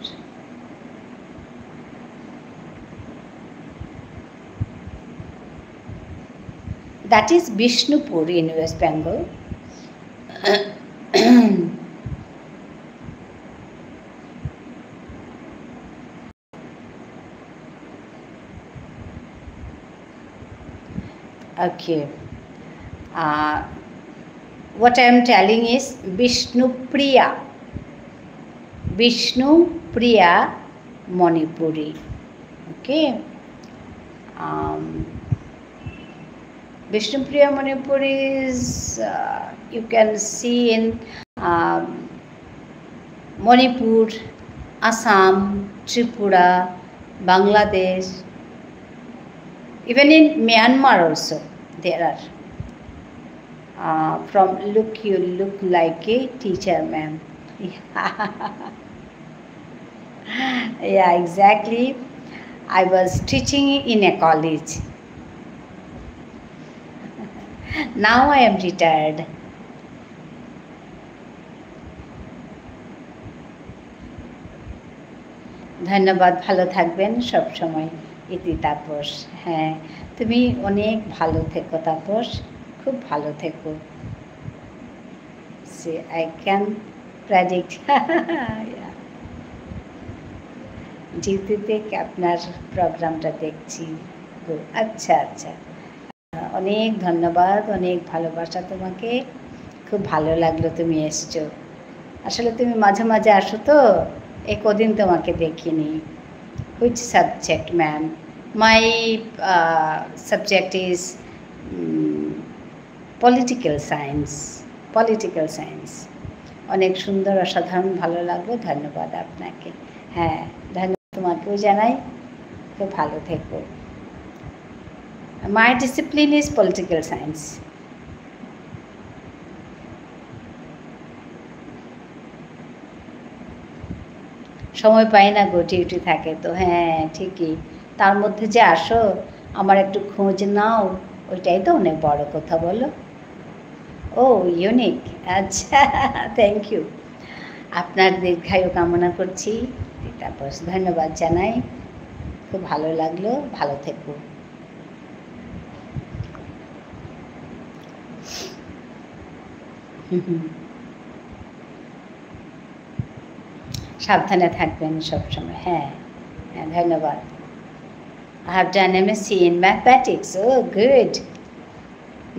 That is Bishnupur in West Bengal. Okay. Uh, what I am telling is Bishnupriya. Bishnupriya Manipuri. Okay. Um, Bishnupriya Manipuri is, uh, you can see in, um, Manipur, Assam, Tripura, Bangladesh, even in Myanmar also there are. Uh, from look, you look like a teacher, ma'am. Yeah, exactly. I was teaching in a college. Now I am retired. ধন্যবাদ, ভালো থাকবেন সব সময়। ইতি তাপস, হ্যাঁ, তুমি অনেক ভালো থেকো তাপস, খুব ভালো থেকো। See, I can predict. Yeah. YouTube-এ আপনার প্রোগ্রামটা দেখছি। Good. আচ্ছা, আচ্ছা। অনেক ধন্যবাদ, অনেক ভালোবাসা তোমাকে। খুব ভালো লাগলো তুমি এসছো। আসলে তুমি মাঝে মাঝে আসো তো, এ কদিন তোমাকে দেখিনি। Which subject, ma'am? My, uh, subject is, um, Political science, political science। অনেক সুন্দর, অসাধারণ, ভালো লাগলো। ধন্যবাদ আপনাকে। হ্যাঁ, ধন্যবাদ তোমাকেও জানাই। খুব ভালো থেকো। My discipline is political science. সময় পাই না গো, ডিউটি থাকে তো। হ্যাঁ, ঠিকই। তার মধ্যে যে আসো, আমার একটু খোঁজ নাও, ওইটাই তো অনেক বড় কথা, বলো? ও, ইউনিক। আচ্ছা, thank you। আপনার দীর্ঘায়ু কামনা করছি। তাপস, ধন্যবাদ জানাই। খুব ভালো লাগলো, ভালো থেকো। সাবধানে থাকবেন সবসময়। হ্যাঁ, হ্যাঁ, ধন্যবাদ। I have done M S C in mathematics. Oh, good.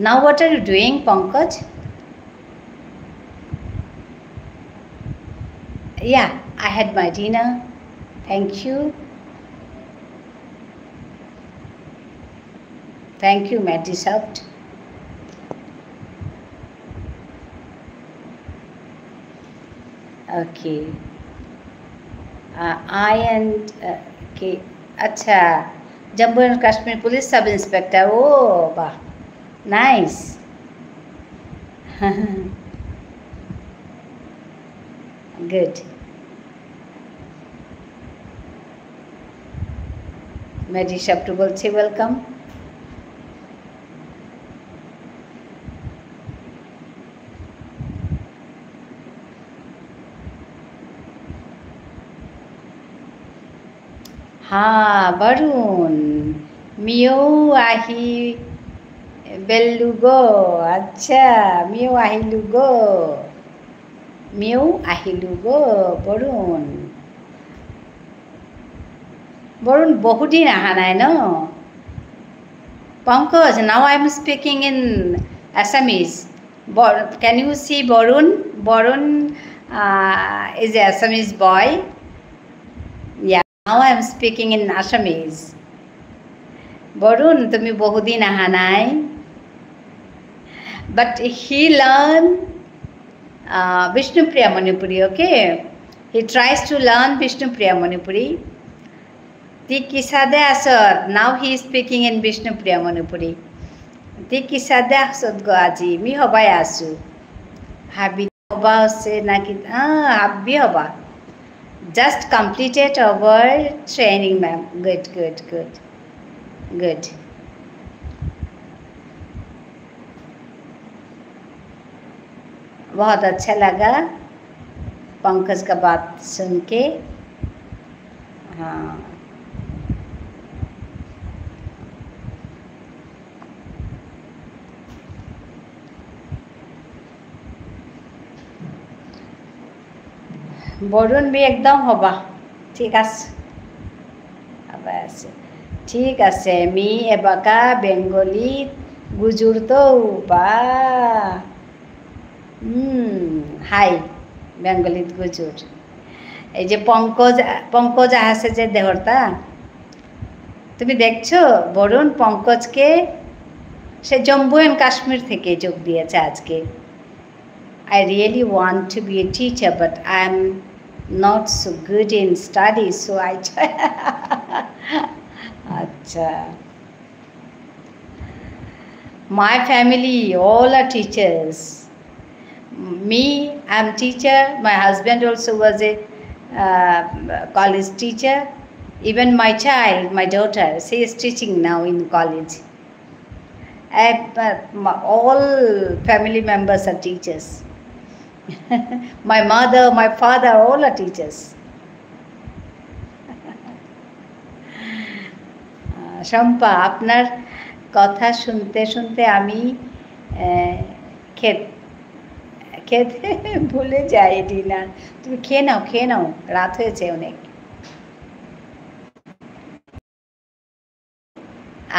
Now what are you doing, Pankaj? Yeah, I had my dinner. Thank you. Thank you, Matisoft. Okay. Uh, I and, uh, okay. আচ্ছা, জম্মু অ্যান্ড Kashmir police sub inspector. ও বাহ, nice. Good. Maddie soft বলছে, ওয়েলকাম। হা, বরুণ, মিও আহি বেলুগো। আচ্ছা, মিও আহিলুগো। মিও আহিলুগো, বরুণ। বরুণ বহুদিন আহা নাই ন? Pankaj, now I am speaking in Assamese. Can you see Borun? Borun, uh, is a Assamese boy. Yeah, now I am speaking in Assamese. Varun, তুমি বহুদিন আহা নাই। But he learn, uh, Bishnupriya Manipuri, okay? He tries to learn Bishnupriya Manipuri. তি কিসাদে আসত? Now he is speaking in Bishnupriya Manipuri. তি কিসাদে আসত গো আজি? মি হবাই আসু। হাবি হবা আসে নাকি? আহ, হাবি হবা। Just completed our training, ma'am. Good, good, good. Good. बहुत अच्छा लगा पंकज का बात सुन के। हाँ। বরুণ, মি একদম হবা। ঠিক আছে। আবার আছে। ঠিক আছে, মি এবাকা বেঙ্গলিত গুজুরতৌ বা। হুম, হাই, বেঙ্গলিত গুজুর। এই যে পঙ্কজ, পঙ্কজ আহাসে যে দেহরতা, তুমি দেখছো বরুণ পঙ্কজকে? সে জম্মু অ্যান্ড কাশ্মীর থেকে যোগ দিয়েছে আজকে। I really want to be a teacher, but I'm not so good in studies, so I আচ্ছা। My family, all are teachers. Me, I'm teacher. My husband also was a, uh, college teacher. Even my child, my daughter, she is teaching now in college. And, uh, my, all family members are teachers. My mother, my father, all are teachers. আহ, শম্পা, আপনার কথা শুনতে শুনতে আমি, আহ, খেত-, খেতে ভুলে যাই, ডিনার। তুমি খেয়ে নাও, খেয়ে নাও, রাত হয়েছে অনেক।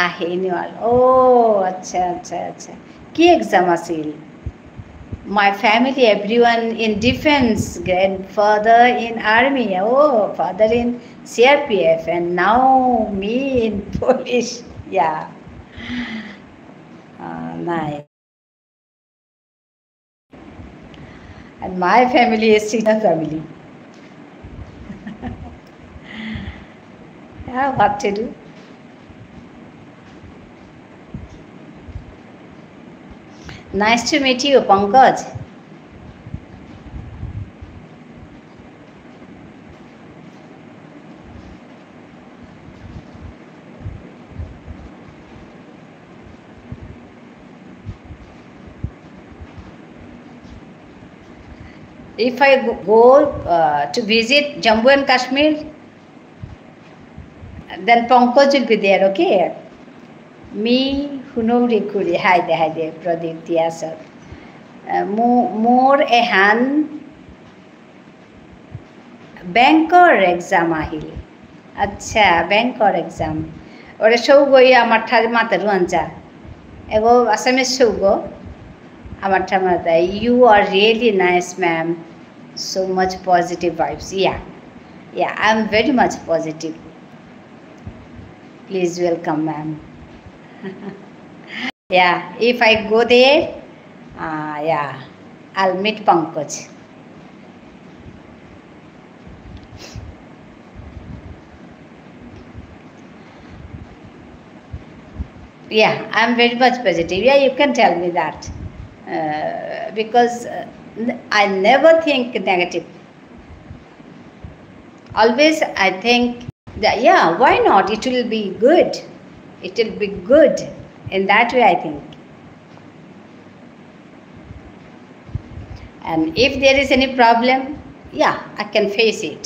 আহে, annual। ও, আচ্ছা, আচ্ছা, আচ্ছা। কি এক্সাম আছিল? My family, everyone in defense, grandfather in army, oh, father in C R P F, and now me in police. Yeah. Uh, nice. And my family is teacher family. Yeah, what to do? Nice to meet you, Pankaj. If I go, go, uh, to visit Jammu and Kashmir, then Pankaj will be there, okay? Me হুনৌরি খুরি, হাই দে, হাই দে, প্রদীপ দিয়া sir। আহ, মো-, মোর এহান ব্যাংকর exam আহিল। আচ্ছা, ব্যাংকর exam। ওরে সৌগই আমার ঠারে মাতেরু আনচা। এগো আসামে সৌগো আমার ঠারে মাতে, "You are really nice, ma'am. So much positive vibes." Yeah, yeah, I am very much positive. Please welcome, ma'am. Yeah, if I go there, uh, yeah, I'll meet Pankaj. Yeah, I'm very much positive. Yeah, you can tell me that. Uh, because uh, n- I never think negative. Always I think that, yeah, why not? It will be good. It will be good. In that way, I think. And if there is any problem, yeah, I can face it.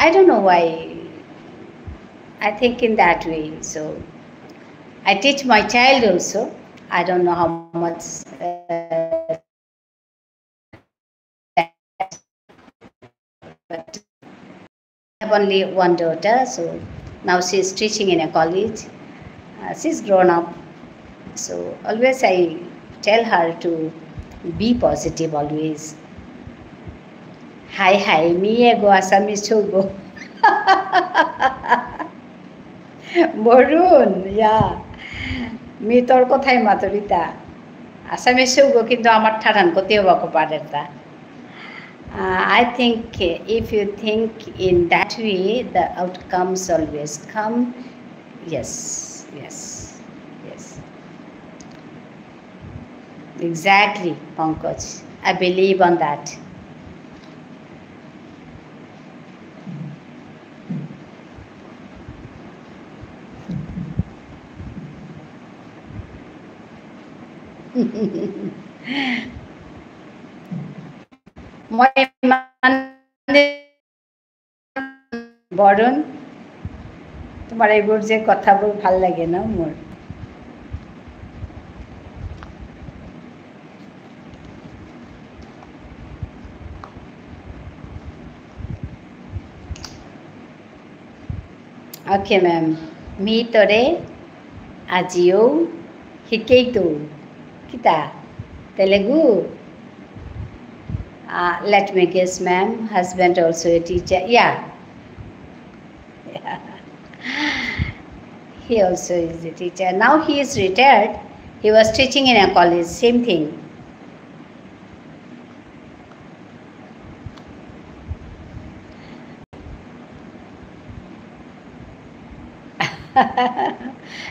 I don't know why I think in that way. So I teach my child also. I don't know how much. Uh, but I have only one daughter, so now she is teaching in a college. Uh, she's grown up. So always I tell her to be positive always. High high, me এগো আসামিস হবো। Varun, yeah। Me তোর কথাই মাতুরিতা। আসামিস হবো কিন্তু আমার ঠারহান কতি হবা কো পারেরতা। Uh, I think if you think in that way, the outcomes always come. Yes, yes, yes. Exactly, Pankaj. I believe on that. মই ইমান বরুণ, তোমার এইবোৰ যে কথাবোৰ ভাল লাগে ন মোৰ। Okay, ma'am. মি তোরে আজিও হিকেইতু। কিতা? Telugu? Uh, let me guess, ma'am. Husband also a teacher. Yeah. He also is a teacher. Now he is retired. He was teaching in a college. Same thing.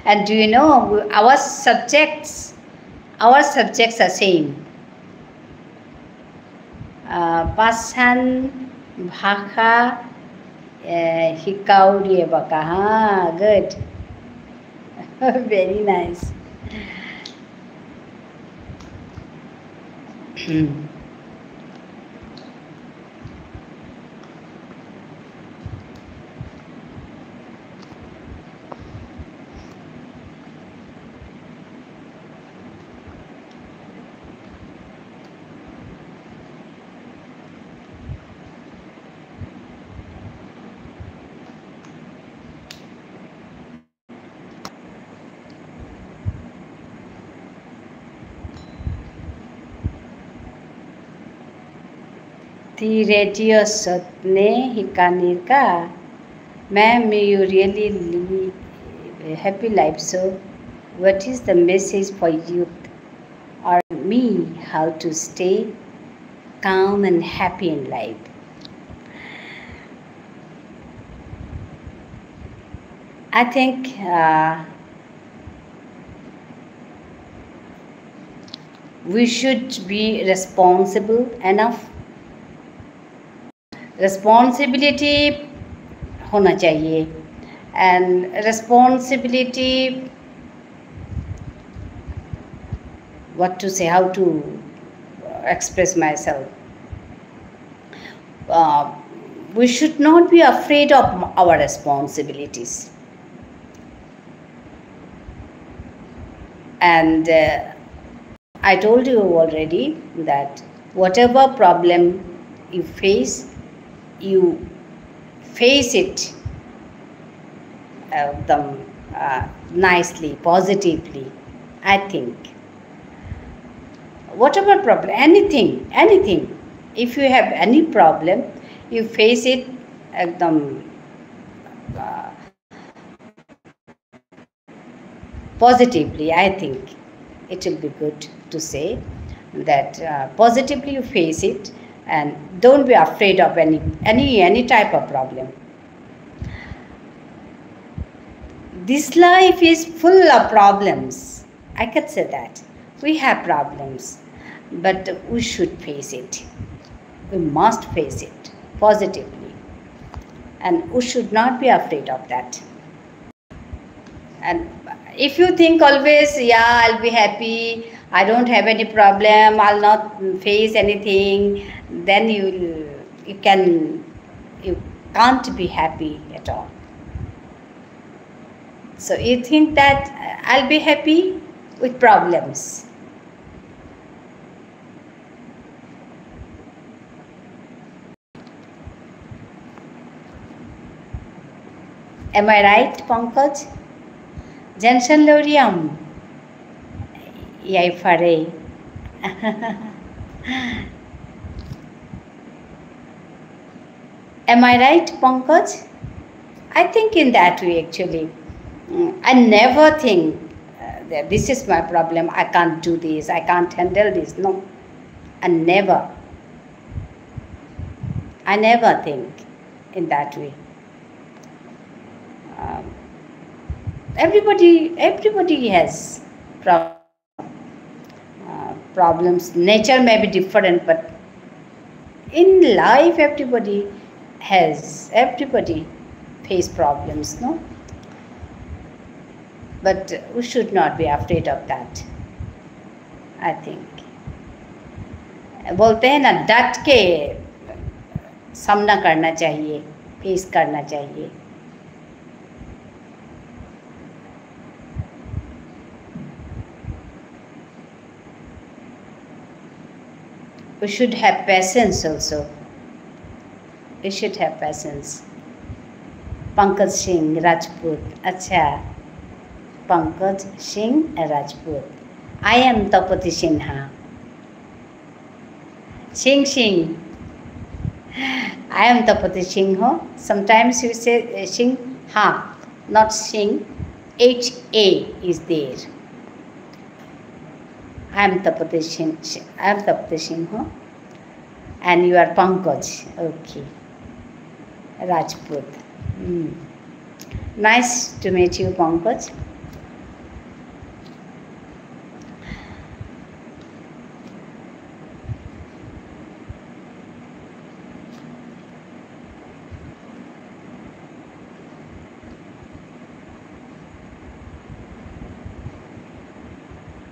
And do you know, our subjects, our subjects are same. Uh, পাঁচহান ভাষা, uh, হিকাউরিয়ে বাকা, হা, good. Very nice. তি রেডিও সতনে হিকানির কা? Ma'am, you really live a happy life. So, what is the message for youth or me, how to stay calm and happy in life? I think, uh, we should be responsible enough. Responsibility होना चाहिए, and responsibility, what to say, how to express myself. Uh, We should not be afraid of our responsibilities. And uh, I told you already that whatever problem you face, you face it uh, the, uh, nicely, positively, I think. Whatever problem, anything, anything, if you have any problem, you face it একদম uh, positively, I think it will be good to say that uh, positively you face it and don't be afraid of any, any, any type of problem. This life is full of problems. I can say that. We have problems, but we should face it. We must face it positively. And we should not be afraid of that. And if you think always, yeah, I'll be happy, I don't have any problem, I'll not face anything, then you you can you can't be happy at all. So you think that uh, I'll be happy with problems. Am I right, Pankaj? Jensen Loriam. Yai fare. Am I right, Pankaj? I think in that way, actually. Mm, I never think uh, that this is my problem, I can't do this, I can't handle this. No, I never. I never think in that way. Um, everybody, everybody has problems. Uh, problems. Nature may be different, but in life, everybody has, everybody face problems, no? But we should not be afraid of that, I think. बोलते हैं ना, डट के सामना करना चाहिए, फेस करना चाहिए। We should have patience also. We should have patience. Pankaj Singh Rajput. আচ্ছা, Pankaj Singh Rajput. I am Tapati Sinha. Singh, Singh. I am Tapati Singh. Sometimes you say uh, Singh, ha, not Singh. H A is there. I am Tapati Singh. I am Tapati Singh. And you are Pankaj. Okay. Rajput. Hmm. Nice to meet you, Pankaj.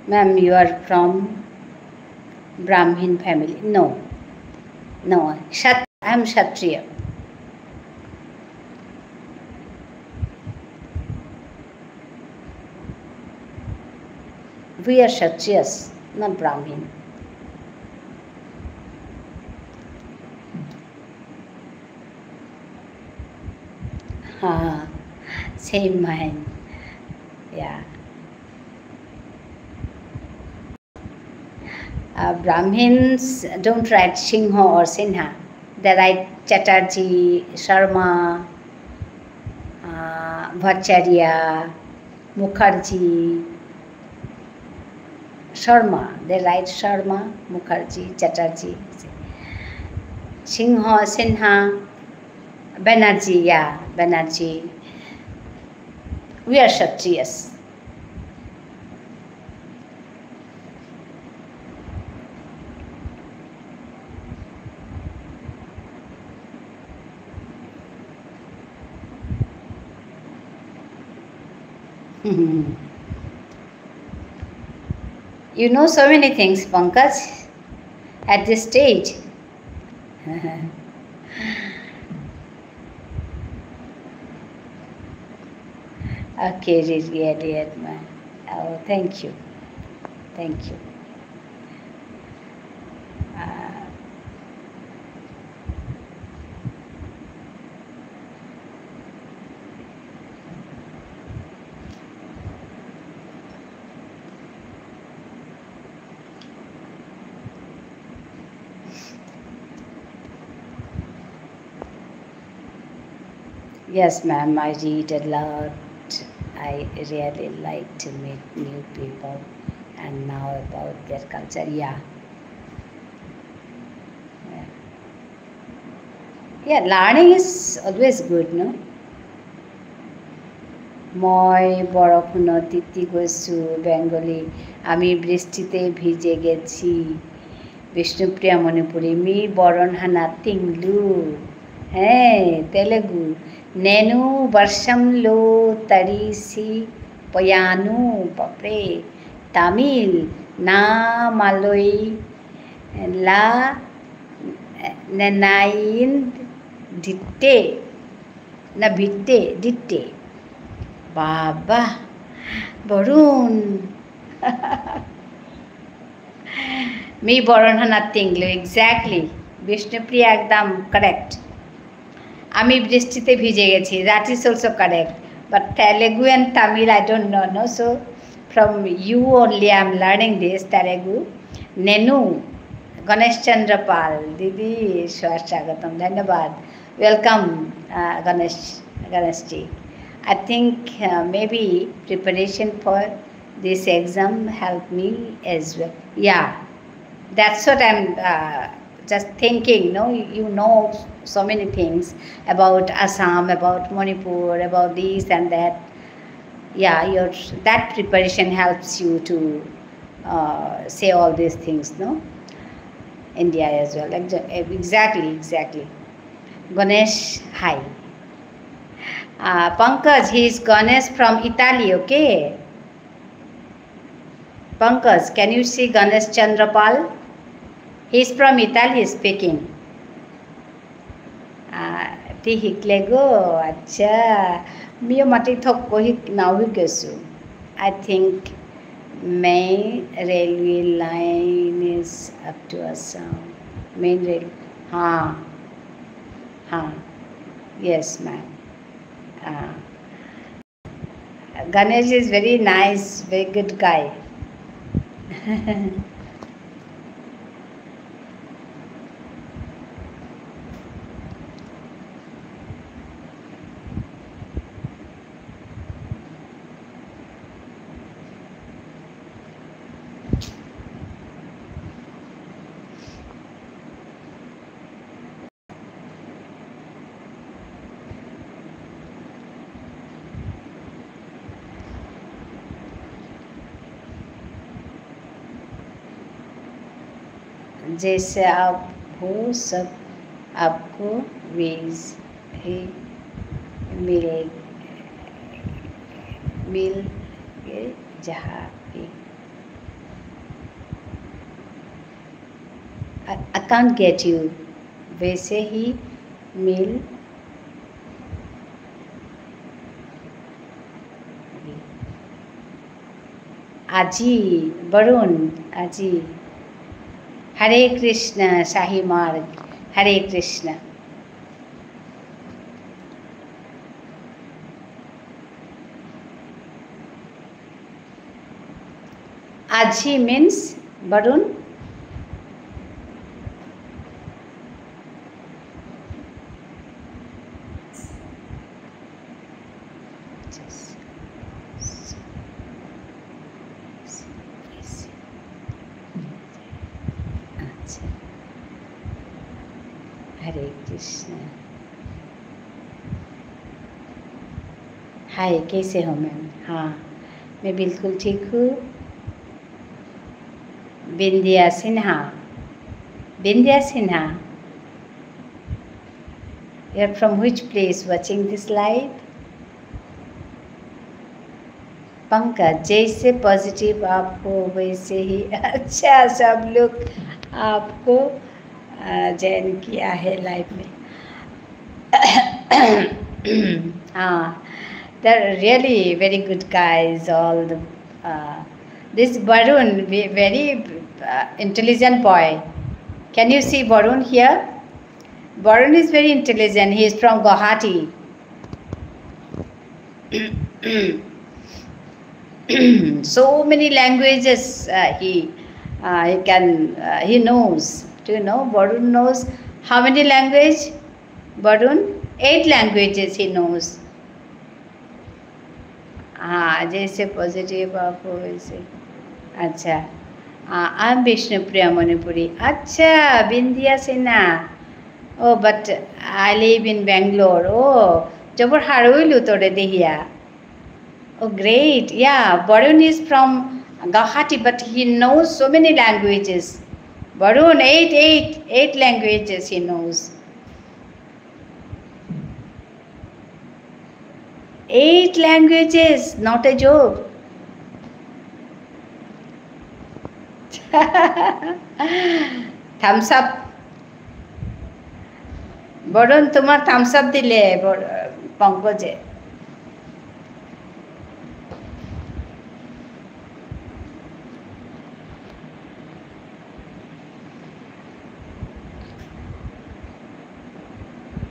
Ma'am, you are from Brahmin family? No. No, Kshat-, I am Kshatriya. We are Kshatriyas, not Brahmin. Ah, same mine. Yeah. Uh, Brahmins don't write Singha or Sinha. They write Chatterjee, Sharma, uh, Bhattacharya, Mukherjee, Sharma. They write Sharma, Mukherjee, Chatterjee. Singha, Sinha, Banerjee, yeah, Banerjee. We are Kshatriyas. You know so many things, Pankaj, at this stage. Okay, really, really admire. Oh, thank you. Thank you. Uh, Yes, ma'am, I read a lot. I really like to meet new people and know about their culture. Yeah. Yeah. Yeah, learning is always good, no? মই বৰষুণত তিতি গৈছোঁ, বেংগলী। আমি বৃষ্টিতে ভিজে গেছি। বিষ্ণুপ্রিয়া মণিপুরী, মি বরনহানা তিংলু। হ্যাঁ, তেলেগু। নেনু বর্ষালো তরিసి పోయాను, বাপরে। তামিল, না মালই লা নেনাইন দিতে, না ভিটে, দিতে। বাবা, বরুণ। মি বরনহানা তিংলু, exactly. বিষ্ণুপ্রিয়া একদম correct. আমি বৃষ্টিতে ভিজে গেছি, that is also correct. But Telugu and Tamil, I don't know, no? So, from you only I am learning this, Telugu. নেনু, গণেশ চন্দ্র পাল, দিদি, স্বাগতম, ধন্যবাদ। Welcome, uh, Ganesh, Ganeshji. I think, uh, maybe preparation for this exam helped me as well. Yeah, that's what I'm, uh, just thinking, no? You know so many things about Assam, about Manipur, about this and that. Yeah, your, that preparation helps you to, uh, say all these things, no? India as well. Exa-, exactly, exactly. Ganesh, hi. Uh, Pankaj, he is Ganesh from Italy, okay? Pankaj, can you see Ganesh Chandrapal? He is from Italy speaking. Uh, তি হিকলেগো, আচ্ছা। মিও মাতি থক হিক নাও হিকেসু। I think main railway line is up to Assam. Main rail, हाँ, हाँ, yes, ma'am. Uh, Ganesh is very nice, very good guy. जैसे आप हो, सब आपको वैसे ही मिल, मिल के जहाँ भी। I, I can't get you. वैसे ही मिल। আজি, বরুণ, আজি। হরে কৃষ্ণ, শাহী মার্গ। হরে কৃষ্ণ। আজি means বরুণ। আচ্ছা। হরে কৃষ্ণ। Hi, कैसे हो मैम? हाँ, मैं बिल्कुल ठीक हूँ। बिंदिया सिन्हा। बिंदिया Sinha, you're from which place watching this live? Pankaj, जैसे पॉजिटिव आप हो वैसे ही। अच्छा, सब लोग आपको, अ, ज्वाइन किया है लाइव में। हाँ, They're really very good guys, all the, uh, this Varun, ve-, very, uh, intelligent boy. Can you see Varun here? Varun is very intelligent. He is from Guwahati. So many languages, uh, he, uh, he can, uh, he knows. Do you know? Varun knows how many language? Varun, eight languages he knows. হ্যাঁ, যেসে positive of হয়েছে। আচ্ছা। আ-, I'm Bishnupriya Manipuri. আচ্ছা, বিন্দিয়া Sinha. Oh, but I live in Bangalore. Oh, জবর হারৌ ইলু তোরে Dihya. Oh, great. Yeah, Varun is from Guwahati, but he knows so many languages. Varun, eight, eight, eight languages he knows. Eight languages, not a joke. Thumbs up. Varun, তোমার thumbs up দিলে, বর-, পঙ্কজে।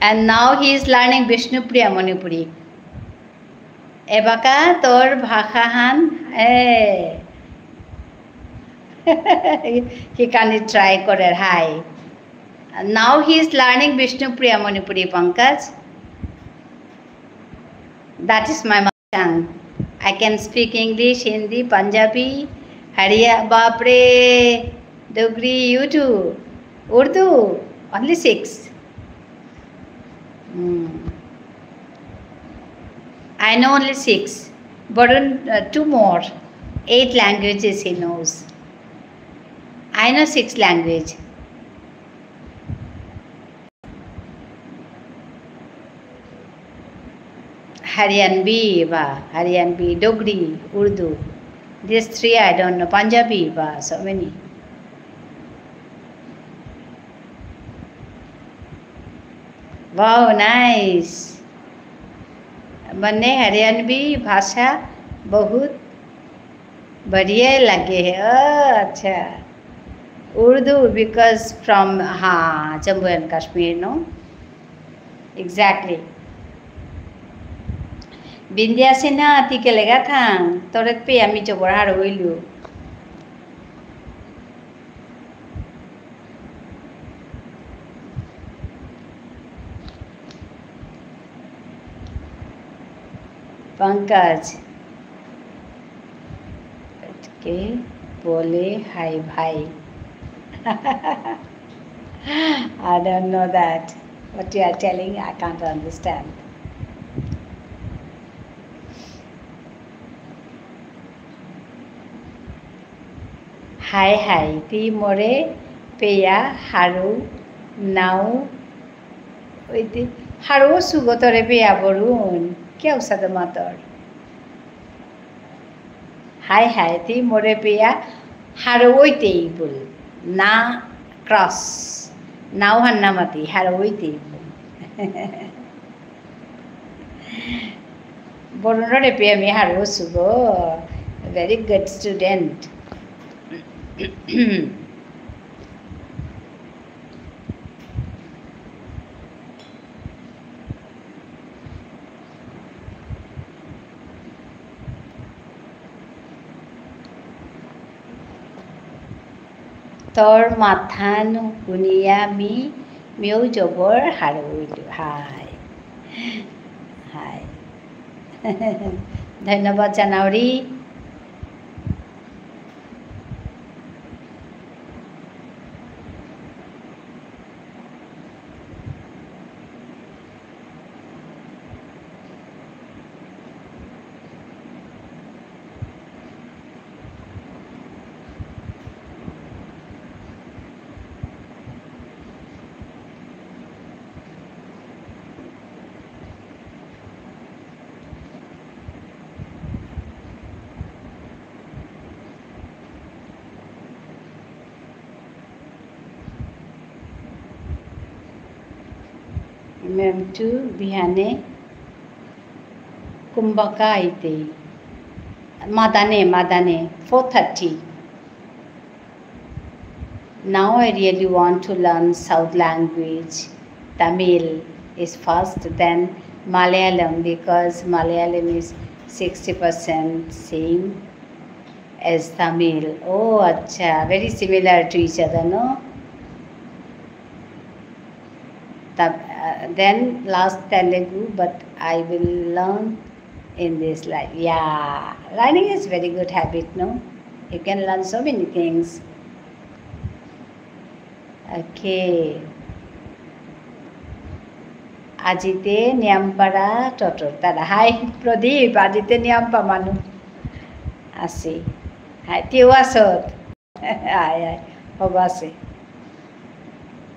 And now he is learning Bishnupriya Manipuri. এবাকা তোর ভাষাহান, এ। He can try করের, hi. Now he is learning Bishnupriya Manipuri, Pankaj. That is my mother tongue. I can speak English, Hindi, Punjabi, Hariya, বাপরে, Dogri, you too. Urdu, only six. Hmm. I know only six. Varun, uh, two more. Eight languages he knows. I know six language. Haryanvi, বা Haryanvi, Dogri, Urdu. These three I don't know. Punjabi, বা so many. Wow, nice. মানে হরিয়ানবি ভাষা বহুত बढ़िया লাগে। ও, আচ্ছা। Urdu, because from, হ্যাঁ, Jammu and Kashmir, no? Exactly. Bindiya সিনহা, তি কেলেগা থাং? তোরে পেয়া মি জবর হারৌ ইলু। पंकज, के बोले हाय भाई। I don't know that. What you are telling, I can't understand. High high, তি মোরে পেয়া হারৌ নাও, ওই তি হারৌ সুগো তোরে পেয়া বরুণ, কে উসাদে মাতর? হাই হাই, তি মোরে পেয়া হারৌ ওইতেই বুল, না cross, নাও হান্না মাতি, হারৌ ওইতেই বুল। বরুণরে পেয়া মি হারৌ সুগো, very good student. তোর মাতহান হুনিয়া মি, মিউ জবর হারৌ ইলু। হাই। হাই। ধন্যবাদ জানাউরি। Ma'am too, বিহানে Kumbaka aite. Madane, madane, four thirty. Now I really want to learn South language. Tamil is first, then Malayalam, because Malayalam is sixty percent same as Tamil. Oh, acha, very similar to each other, no? Tab-, uh, then last Telugu, but I will learn in this life. Yeah, learning is very good habit, no? You can learn so many things. Okay. আজিতে নিয়ামপারা টটর তারা। হাই প্রদীপ, আজিতে নিয়ামপা মানু। আসি। হাই, তিও আসত। আয়, আয়, হবাসে।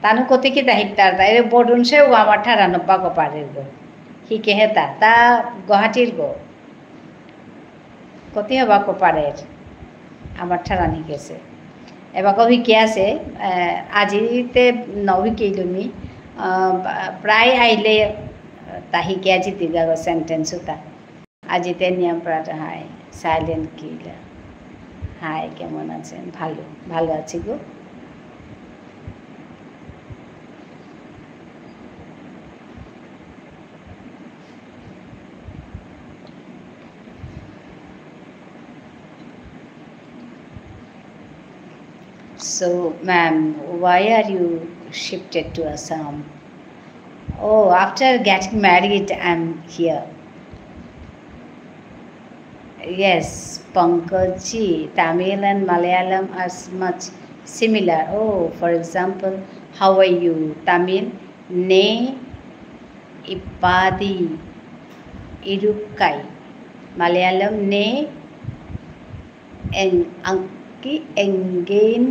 তানু কতি কিতা হিকতার তা, এরে বরুণ সেও আমার ঠারানো বাকো পারের গো। হিকে হেতা, তা গুয়াহাটির গো। কতি হবাকো পারের। আমার ঠারান হিকেসে। এবাকো হিকে আসে, এ, আজিতে ন হিকেইলু মি, আ, প্রায় আইলে তা হিকে আজি দিগা গো sentence উতা। আজিতে নিয়ামপারা হাই, silent killer। হাই, কেমন আছেন? ভালো, ভালো আছি গো। So, ma'am, why are you shifted to Assam? Oh, after getting married, I'm here. Yes, Pankaj ji, Tamil and Malayalam are s-, much similar. Oh, for example, how are you? Tamil, ne ipadi irukai. Malayalam, ne এং-, আং-, কি? এঙ্গেইন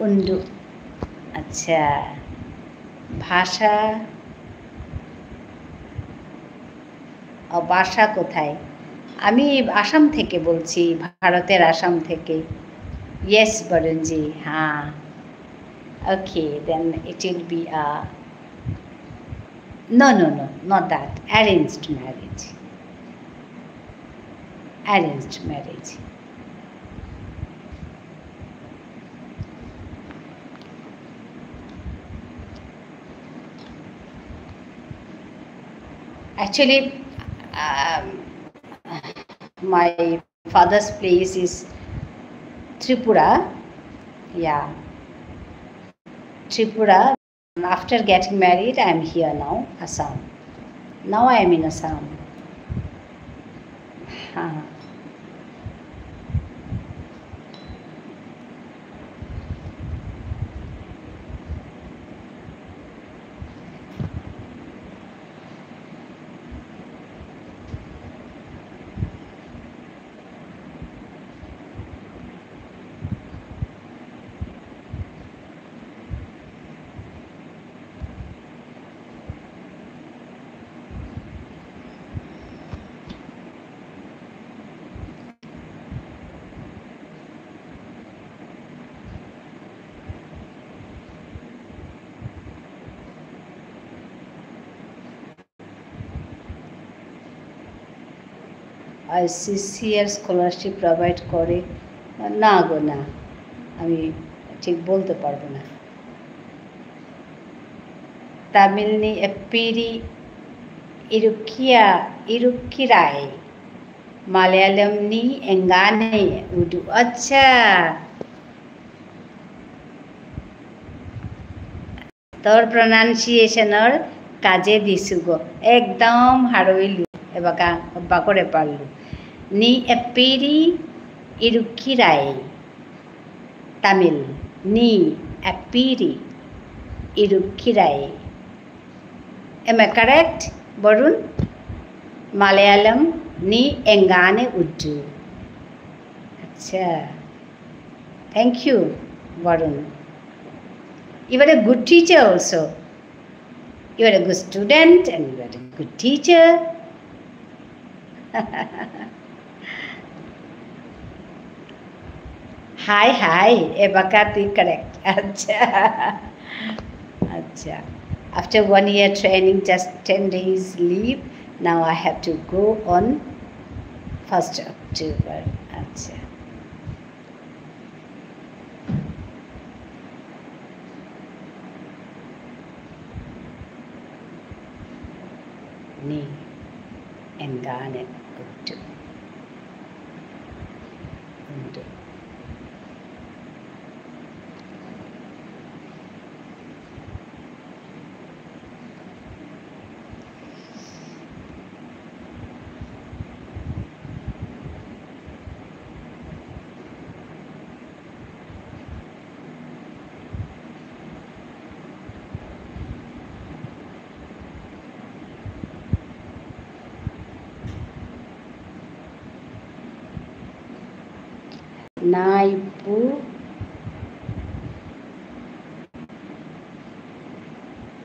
উন্ডু। আচ্ছা। ভাষা, ও, বাসা কোথায়? আমি আসাম থেকে বলছি, ভারতের আসাম থেকে। Yes, বরুণ জি, হ্যাঁ। Okay, then it will be a No, no, no, not that. Arranged marriage. Arranged marriage. Actually, um, my father's place is Tripura. Yeah. Tripura. After getting married, I am here now, Assam. Now I am in Assam. Huh. ICCR scholarship provide করে? না গো, না, আমি ঠিক বলতে পারবো না। তামিল নি এপিরি ইরুকিয়া, ইরুকিরাই। মালয়ালম নি এঙ্গানে উডু। আচ্ছা। তোর pronunciation র কাজে দিসুগো। একদম হারইলু। এবাকা হব্বা করে পারলু। নি এপিরি ইরুকিরাই। তামিল। নি এপিরি ইরুকিরাই। Am I correct, Varun? মালয়ালম নি এঙ্গানে উডু। আচ্ছা। Thank you, Varun. You are a good teacher also. You are a good student and you are a good teacher. Hi, hi. এবাকা তুই correct. আচ্ছা। আচ্ছা। After one year training, just ten days leave, Now I have to go on first October. আচ্ছা। Ni engane utu. Utu. না ইপ্পু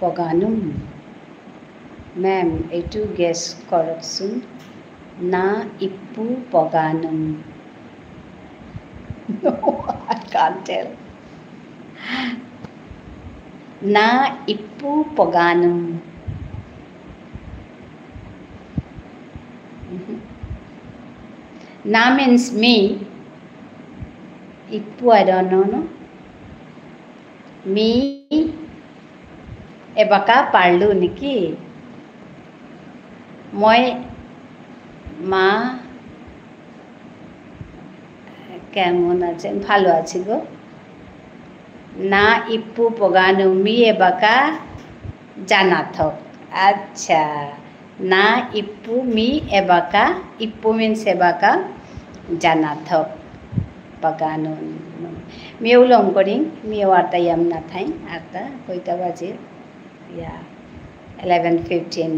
পগানুম। Ma'am, এইটু guess করকসুন। না ইপ্পু পগানুম। No, I can't tell. না ইপ্পু পগানুম। Mhm. না means me. ইপ্পু, I don't know, no? Me এবাকা পারলু নেকি? মই মা কেমন আছেন? ভালো আছি গো। না ইপ্পু পগানুম, মি এবাকা জানা থক। আচ্ছা। না ইপ্পু মি এবাকা, ইপ্পু means এবাকা, জানা থক। পগানুম। মিউ লম করিং, মিউ আরতা ইয়াম না থাইং, আরতা কয়টা বাজে? Yeah, eleven fifteen,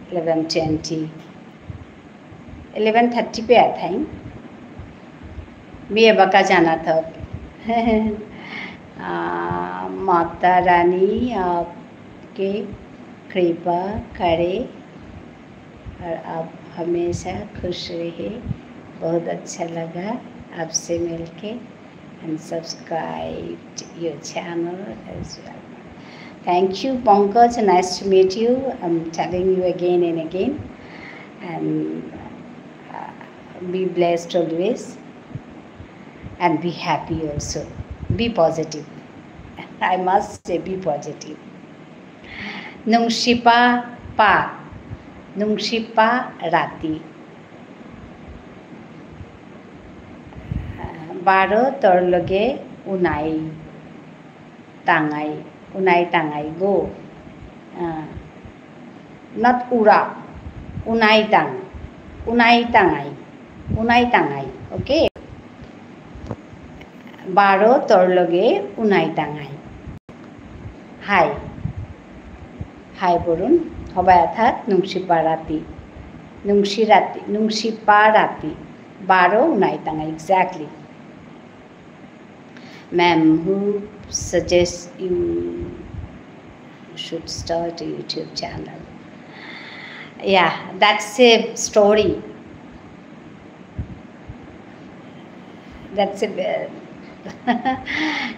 eleven twenty, eleven thirty pay আথাইং। মি এবাকা জানা থক। আহ, মাতা রানী আপকে কৃপা করে। और आप हमेशा खुश रहे। बहुत अच्छा लगा आपसे मिलके and subscribed your channel as well. Thank you, Pankaj. Nice to meet you. I'm telling you again and again. And uh, be blessed always. And be happy also. Be positive. I must say, be positive. নুংশিপা পা, নুংশিপা রাতি। বারো তোর লগে উনাই তাঙাই, উনাই তাঙাই গো। আহ, not উরা, উনাই তাং, উনাই তাঙাই, উনাই তাঙাই, okay? বারো তোর লগে উনাই তাঙাই। হাই। হাই বরুণ, হবায়া থাক, নুংশিপা রাতি। নুংশি রাতি, নুংশিপা রাতি। বারো উনাই তাঙাই, exactly. Ma'am, who suggests you should start a YouTube channel? Yeah, that's a story. That's a,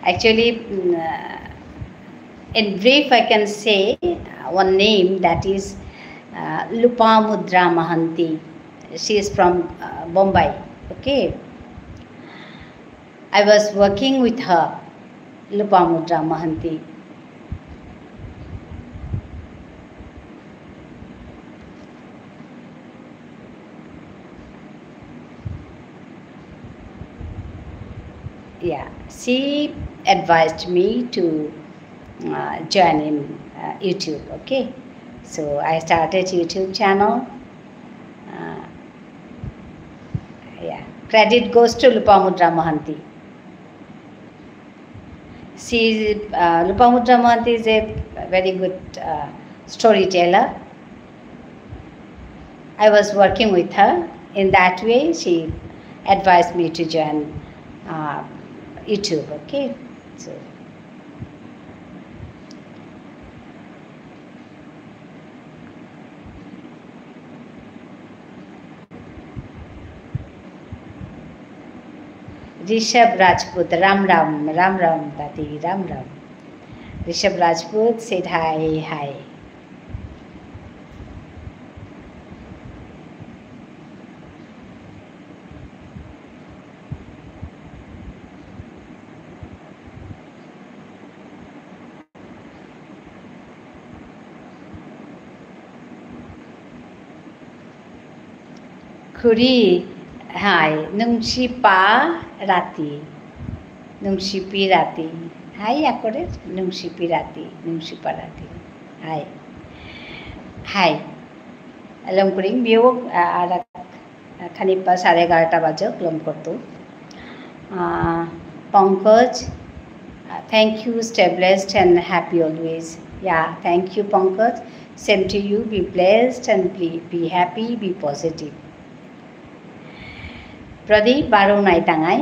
actually, mm, uh, in brief, I can say, uh, one name, that is, uh, Lupamudra Mahanti. She is from, uh, Bombay. Okay. I was working with her, Lupamudra Mahanti. Yeah, she advised me to, uh, join in, uh, YouTube, okay? So I started YouTube channel. Uh, yeah, credit goes to Lupamudra Mahanti. She, uh, Lupamudra Mahanti is a very good, uh, storyteller. I was working with her. In that way, she advised me to join, uh, YouTube, okay? So, Rishabh Rajput, Ram Ram, Ram Ram দাদি, Ram Ram. Rishabh Rajput said hi, hi. খুরি, hi, নুংশিপা রাতি। নুংশিপি রাতি। Hi, আকরে, নুংশিপি রাতি, নুংশিপা রাতি। হাই। হাই। লম করিং, বিয়োগ, আ, আ, রা-, আ, খানিপা সাড়ে এগারোটা বাজে, লম করতো। আ, পঙ্কজ, আ, thank you, stay blessed and happy always. Yeah, thank you, Pankaj. Same to you, be blessed and be, be happy, be positive. প্রদীপ বারো নাই তাঙাই।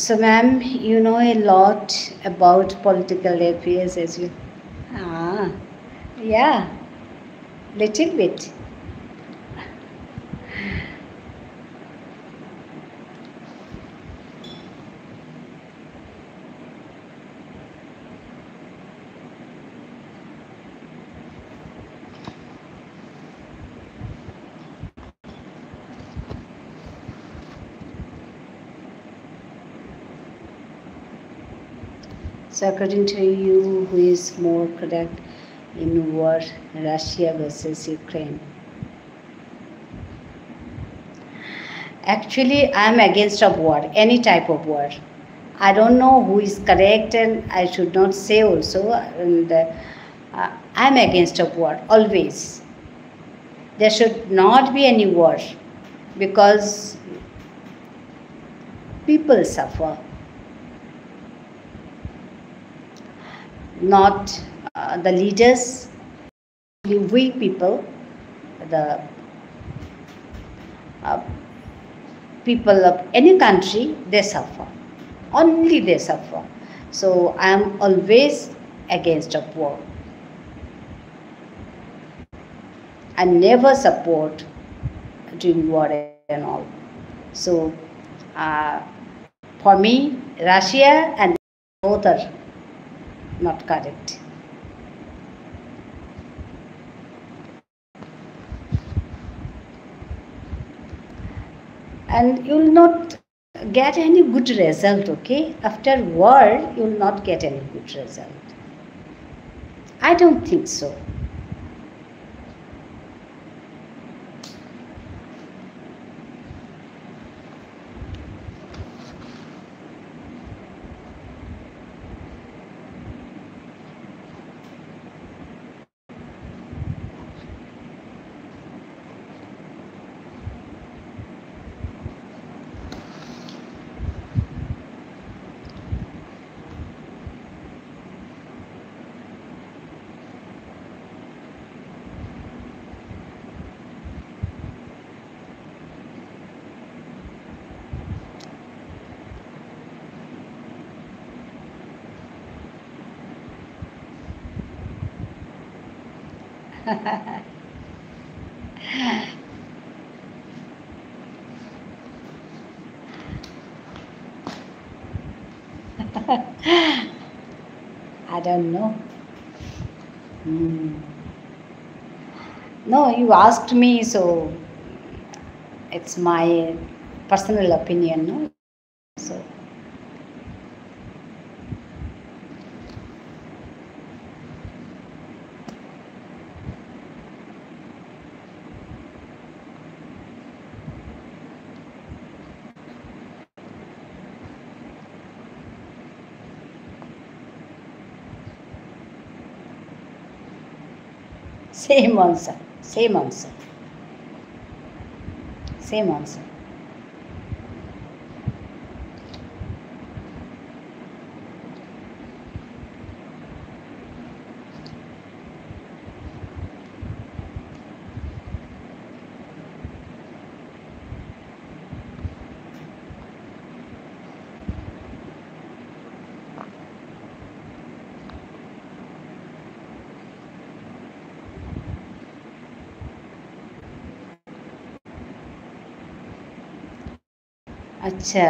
So, ma'am, you know a lot about political affairs as you. Ah, yeah, little bit. So according to you, who is more correct in war, Russia versus Ukraine? Actually, I am against of war, any type of war. I don't know who is correct, and I should not say also. And uh, I am against of war always. There should not be any war because people suffer, not uh, the leaders. We people, the uh, people of any country, they suffer. Only they suffer. So I am always against of war. I never support doing war and all. So uh, for me, Russia and both are not correct. And you will not get any good result, okay? After war, you will not get any good result. I don't think so. I don't know. Hmm. No, you asked me, so it's my personal opinion, no? So. Same answer. Same answer. Same answer. আচ্ছা।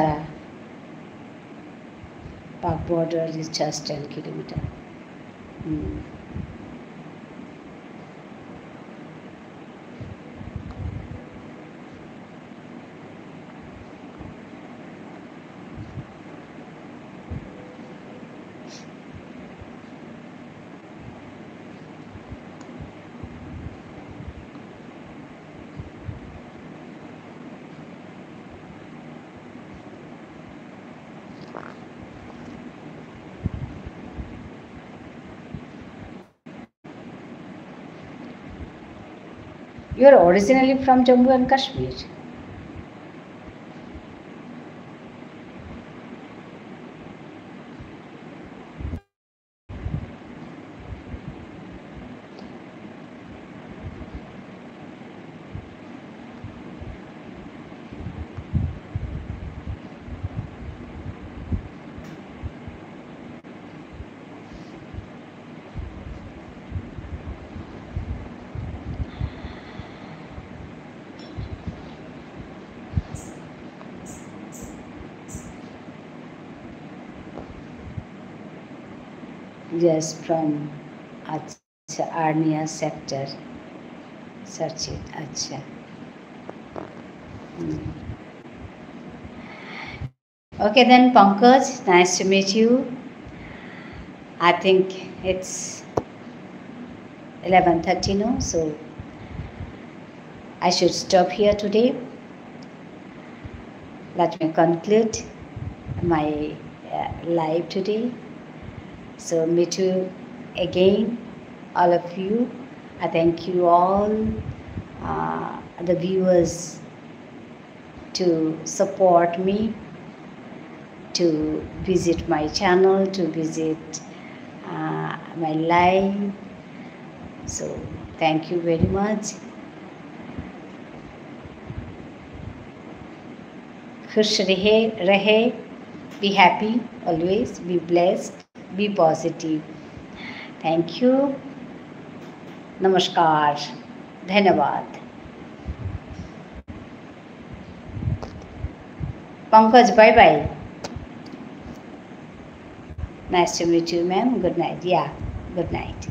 Pak border is just ten kilometer. Hmm. You are originally from Jammu and Kashmir. Yes, from আচ্ছা, hernia sector. সার্চিট, আচ্ছা। হুম। Okay then, Pankaj, nice to meet you. I think it's eleven thirty now, so I should stop here today. Let me conclude my, uh, live today. So meet you again, all of you. I thank you all, uh, the viewers, to support me, to visit my channel, to visit, uh, my live. So, thank you very much. खुश रहे, रहे, be happy always, be blessed, be positive. Thank you. নমস্কার। ধন্যবাদ। Pankaj, bye bye. Nice to meet you, ma'am. Good night. Yeah, good night.